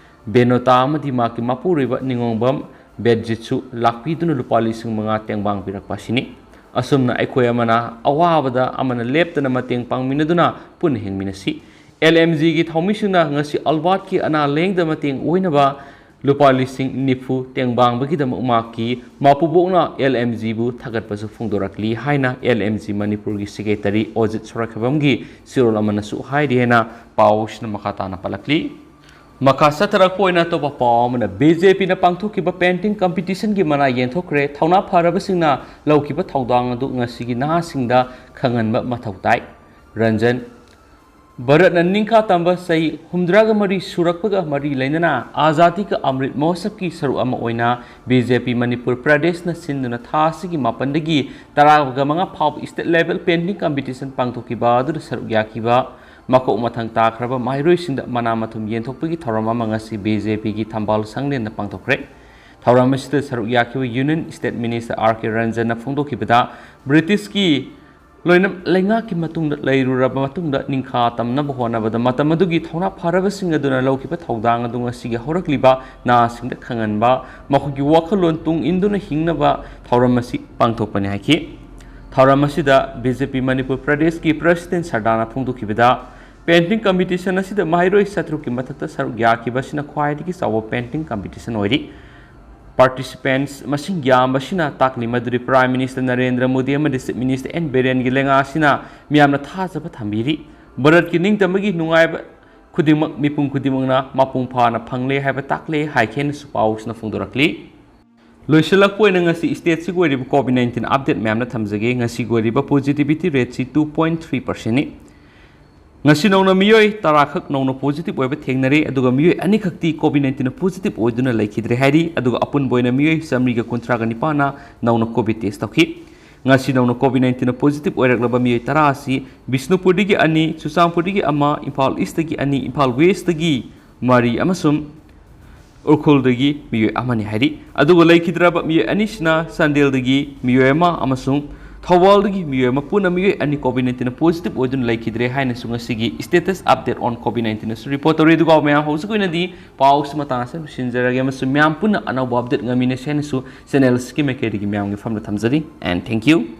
ꯕꯦꯅꯣꯇꯥ ꯑꯃꯗꯤ ꯃꯍꯥꯛꯀꯤ ꯃꯄꯨꯔꯣꯏꯕ ꯅꯤꯉꯣꯝꯕꯝ ꯕꯦꯠꯖꯤꯠꯁꯨ ꯂꯥꯛꯄꯤꯗꯨꯅ ꯂꯨꯄꯥ ꯂꯤꯁꯤꯡ ꯃꯉꯥ ꯇꯦꯡꯕꯥꯡ ꯄꯤꯔꯛꯄ ꯑꯁꯤꯅꯤ꯫ ꯑꯁꯨꯝꯅ ꯑꯩꯈꯣꯏ ꯑꯃꯅ ꯑꯋꯥꯕꯗ ꯑꯃꯅ ꯂꯦꯞꯇꯅ ꯃꯇꯦꯡ ꯄꯥꯡꯃꯤꯟꯅꯗꯨꯅ ꯄꯨꯟꯅ ꯍꯤꯡꯃꯤꯟꯅꯁꯤ꯫ ꯑꯦꯜ ꯑꯦꯝ ꯖꯤꯒꯤ ꯊꯧꯃꯤꯁꯤꯡꯅ ꯉꯁꯤ ꯑꯜꯕꯥꯔꯠꯀꯤ ꯑꯅꯥ ꯂꯥꯌꯦꯡꯗ ꯃꯇꯦꯡ ꯑꯣꯏꯅꯕ ꯂꯨꯄꯥ ꯂꯤꯁꯤꯡ ꯅꯤꯐꯨ ꯇꯦꯡꯕꯥꯡꯕꯒꯤꯗꯃꯛ ꯃꯍꯥꯛꯀꯤ ꯃꯄꯨꯕꯣꯛꯅ ꯑꯦꯜ ꯑꯦꯝ ꯖꯤꯕꯨ ꯊꯥꯒꯠꯄꯁꯨ ꯐꯣꯡꯗꯣꯔꯛꯂꯤ ꯍꯥꯏꯅ ꯑꯦꯜ ꯑꯦꯝ ꯖꯤ ꯃꯅꯤꯄꯨꯔꯒꯤ ꯁꯦꯀ꯭ꯔꯦꯇꯔꯤ ꯑꯣꯖꯤꯠ ꯁꯣꯔꯥꯈꯦꯕꯝꯒꯤ ꯆꯦꯔꯣꯜ ꯑꯃꯅꯁꯨ ꯍꯥꯏꯔꯤ ꯍꯥꯏꯅ ꯄꯥꯎꯁꯤꯅ ꯃꯈꯥ ꯇꯥꯅ ꯄꯜꯂꯛꯂꯤ꯫ ꯃꯈꯥ ꯆꯠꯊꯔꯛꯄ ꯑꯣꯏꯅ ꯑꯇꯣꯞꯄ ꯄꯥꯎ ꯑꯃꯅ, ꯕꯤ ꯖꯦ ꯄꯤꯅ ꯄꯥꯡꯊꯣꯛꯈꯤꯕ ꯄꯦꯟꯇꯤꯡ ꯀꯝꯄꯤꯇꯤꯁꯟꯒꯤ ꯃꯅꯥ ꯌꯦꯟꯊꯣꯛꯈ꯭ꯔꯦ꯫ ꯊꯧꯅꯥ ꯐꯔꯕꯁꯤꯡꯅ ꯂꯧꯈꯤꯕ ꯊꯧꯗꯥꯡ ꯑꯗꯨ ꯉꯁꯤꯒꯤ ꯅꯍꯥꯁꯤꯡꯗ ꯈꯪꯍꯟꯕ ꯃꯊꯧ ꯇꯥꯏ꯫ ꯔꯟꯖꯟ, ꯚꯥꯔꯠꯅ ꯅꯤꯡꯈꯥ ꯇꯝꯕ ꯆꯍꯤ ꯍꯨꯝꯗ꯭ꯔꯥꯒ ꯃꯔꯤ ꯁꯨꯔꯛꯄꯒ ꯃꯔꯤ ꯂꯩꯅꯅ ꯑꯖꯥꯗꯤ ꯀ ꯑꯃ꯭ꯔꯤꯠ ꯃꯍꯣꯠꯁꯕꯀꯤ ꯁꯔꯨꯛ ꯑꯃ ꯑꯣꯏꯅ ꯕꯤ ꯖꯦ ꯄꯤ ꯃꯅꯤꯄꯨꯔ ꯄ꯭ꯔꯗꯦꯁꯅ ꯁꯤꯟꯗꯨꯅ ꯊꯥ ꯑꯁꯤꯒꯤ ꯃꯥꯄꯟꯗꯒꯤ ꯇꯔꯥꯒ ꯃꯉꯥ ꯐꯥꯎꯕ state level painting competition ꯄꯥꯡꯊꯣꯛꯈꯤꯕ ꯑꯗꯨꯗ ꯁꯔꯨꯛ ꯌꯥꯈꯤꯕ ꯃꯀꯣꯛ ꯃꯊꯪ ꯇꯥꯈ꯭ꯔꯕ ꯃꯍꯩꯔꯣꯏꯁꯤꯡꯗ ꯃꯅꯥ ꯃꯊꯨꯝ ꯌꯦꯟꯊꯣꯛꯄꯒꯤ ꯊꯧꯔꯝ ꯑꯃ ꯉꯁꯤ ꯕꯤ ꯖꯦ ꯄꯤꯒꯤ ꯊꯝꯕꯥꯜ ꯁꯪꯂꯦꯟꯗ ꯄꯥꯡꯊꯣꯛꯈ꯭ꯔꯦ꯫ ꯊꯧꯔꯝ ꯑꯁꯤꯗ ꯁꯔꯨꯛ ꯌꯥꯈꯤꯕ Union State Minister ꯑꯥꯔ ꯀꯦ ꯔꯟꯖꯟꯅ ꯐꯣꯡꯗꯣꯛꯈꯤꯕꯗ, ꯕ꯭ꯔꯤꯇꯤꯁꯀꯤ ꯂꯣꯏꯅ ꯂꯩꯉꯥꯛꯀꯤ ꯃꯇꯨꯡꯗ ꯂꯩꯔꯨꯔꯕ ꯃꯇꯨꯡꯗ ꯅꯤꯡꯈꯥ ꯇꯝꯅꯕ ꯍꯣꯠꯅꯕꯗ ꯃꯇꯝ ꯑꯗꯨꯒꯤ ꯊꯧꯅꯥ ꯐꯔꯕꯁꯤꯡ ꯑꯗꯨꯅ ꯂꯧꯈꯤꯕ ꯊꯧꯗꯥꯡ ꯑꯗꯨ ꯉꯁꯤꯒꯤ ꯍꯧꯔꯛꯂꯤꯕ ꯅꯍꯥꯁꯤꯡꯗ ꯈꯪꯍꯟꯕ, ꯃꯈꯣꯏꯒꯤ ꯋꯥꯈꯜꯂꯣꯟ ꯇꯨꯡ ꯏꯟꯗꯨꯅ ꯍꯤꯡꯅꯕ ꯊꯧꯔꯝ ꯑꯁꯤ ꯄꯥꯡꯊꯣꯛꯄꯅꯤ ꯍꯥꯏꯈꯤ꯫ ꯊꯧꯔꯝ ꯑꯁꯤꯗ ꯕꯤ ꯖꯦ ꯄꯤ ꯃꯅꯤꯄꯨꯔ ꯄ꯭ꯔꯗꯦꯁꯀꯤ ꯄ꯭ꯔꯁꯤꯗꯦꯟ ꯁꯔꯗꯥꯅ ꯐꯣꯡꯗꯣꯛꯈꯤꯕꯗ, ꯄꯦꯟꯇꯤꯡ ꯀꯝꯄꯤꯇꯤꯁꯟ ꯑꯁꯤꯗ ꯃꯍꯩꯔꯣꯏ ꯆꯥꯇ꯭ꯔꯨꯛꯀꯤ ꯃꯊꯛꯇ ꯁꯔꯨꯛ ꯌꯥꯈꯤꯕ ꯑꯁꯤꯅ ꯈ꯭ꯋꯥꯏꯗꯒꯤ ꯆꯥꯎꯕ ꯄꯦꯟꯇꯤꯡ ꯀꯝꯄꯤꯇꯤꯁꯟ ꯑꯣꯏꯔꯤ꯫ Participants ꯃꯁꯤꯡ ꯌꯥꯝꯕꯁꯤꯅ ꯇꯥꯛꯂꯤ ꯃꯗꯨꯗꯤ Prime Minister ꯅꯔꯦꯟꯗ꯭ꯔ ꯃꯣꯗꯤ ꯑꯃꯗꯤ Chief Minister ꯑꯦꯟ ꯕꯤꯔꯦꯟꯒꯤ ꯂꯩꯉꯥꯛ ꯑꯁꯤꯅ ꯃꯤꯌꯥꯝꯅ ꯊꯥꯖꯕ ꯊꯝꯕꯤꯔꯤ꯫ ꯚꯥꯔꯠꯀꯤ ꯅꯤꯡꯇꯝꯕꯒꯤ ꯅꯨꯡꯉꯥꯏꯕ ꯈꯨꯗꯤꯡꯃꯛ, ꯃꯤꯄꯨꯝ ꯈꯨꯗꯤꯡꯃꯛꯅ ꯃꯄꯨꯡ ꯐꯥꯅ ꯐꯪꯂꯦ ꯍꯥꯏꯕ ꯇꯥꯛꯂꯦ ꯍꯥꯏꯈꯤ ꯍꯥꯏꯅꯁꯨ ꯄꯥꯎꯁꯤꯅ ꯐꯣꯡꯗꯣꯔꯛꯂꯤ꯫ ꯂꯣꯏꯁꯤꯜꯂꯛꯄ ꯑꯣꯏꯅ ꯉꯁꯤ stateꯁꯤꯒꯤ ꯑꯣꯏꯔꯤꯕ COVID nineteen update ꯃꯌꯥꯝꯅ ꯊꯝꯖꯒꯦ꯫ ꯉꯁꯤꯒꯤ ꯑꯣꯏꯔꯤꯕ positivity rateꯁꯤ two point three percentꯅꯤ꯫ ꯉꯁꯤ ꯅꯧꯅ ꯃꯤꯑꯣꯏ ꯇꯔꯥꯈꯛ ꯅꯧꯅ positive ꯑꯣꯏꯕ ꯊꯦꯡꯅꯔꯦ, ꯑꯗꯨꯒ ꯃꯤꯑꯣꯏ ꯑꯅꯤꯈꯛꯇꯤ COVID nineteenꯅ positive ꯑꯣꯏꯗꯨꯅ ꯂꯩꯈꯤꯗ꯭ꯔꯦ ꯍꯥꯏꯔꯤ꯫ ꯑꯗꯨꯒ ꯑꯄꯨꯟꯕ ꯑꯣꯏꯅ ꯃꯤꯑꯣꯏ ꯆꯥꯃꯔꯤꯒ ꯀꯨꯟꯊ꯭ꯔꯥꯒ ꯅꯤꯄꯥꯟꯅ ꯅꯧꯅ COVID test ꯇꯧꯈꯤ꯫ ꯉꯁꯤ ꯅꯧꯅ COVID nineteenꯅ positive ꯑꯣꯏꯔꯛꯂꯕ ꯃꯤꯑꯣꯏ ꯇꯔꯥ ꯑꯁꯤ ꯕꯤꯁꯅꯨꯄꯨꯔꯗꯒꯤ ꯑꯅꯤ, ꯆꯨꯔꯆꯥꯟꯄꯨꯔꯗꯒꯤ ꯑꯃ, ꯏꯝꯐꯥꯜ Eastꯇꯒꯤ ꯑꯅꯤ, ꯏꯝꯐꯥꯜ Westꯇꯒꯤ ꯃꯔꯤ ꯑꯃꯁꯨꯡ ꯎꯈ꯭ꯔꯨꯜꯗꯒꯤ ꯃꯤꯑꯣꯏ ꯑꯃꯅꯤ ꯍꯥꯏꯔꯤ꯫ ꯑꯗꯨꯒ ꯂꯩꯈꯤꯗ꯭ꯔꯕ ꯃꯤꯑꯣꯏ ꯑꯅꯤꯁꯤꯅ ꯆꯥꯟꯗꯦꯜꯗꯒꯤ ꯃꯤꯑꯣꯏ ꯑꯃ ꯑꯃꯁꯨꯡ ꯊꯧꯕꯥꯜꯗꯒꯤ ꯃꯤꯑꯣꯏ ꯑꯃ, ꯄꯨꯟꯅ ꯃꯤꯑꯣꯏ ꯑꯅꯤ COVID nineteenꯅ positive ꯑꯣꯏꯗꯨꯅ ꯂꯩꯈꯤꯗ꯭ꯔꯦ ꯍꯥꯏꯅꯁꯨ ꯉꯁꯤꯒꯤ status update on COVID nineteenꯅꯁꯨ report ꯇꯧꯔꯤ꯫ ꯑꯗꯨꯒ ꯃꯌꯥꯝ, ꯍꯧꯖꯤꯛ ꯑꯣꯏꯅꯗꯤ ꯄꯥꯎꯁꯤ ꯃꯇꯥꯡ ꯑꯁꯤꯗ ꯂꯣꯏꯁꯤꯟꯖꯔꯒꯦ ꯑꯃꯁꯨꯡ ꯃꯌꯥꯝ ꯄꯨꯟꯅ ꯑꯅꯧꯕ update ꯉꯥꯏꯃꯤꯟꯅꯁꯤ ꯍꯥꯏꯅꯁꯨ channelꯁꯤꯒꯤ ꯃꯥꯏꯀꯩꯗꯒꯤ ꯃꯌꯥꯝꯒꯤ ꯃꯐꯝꯗ ꯊꯝꯖꯔꯤ꯫ And thank you꯫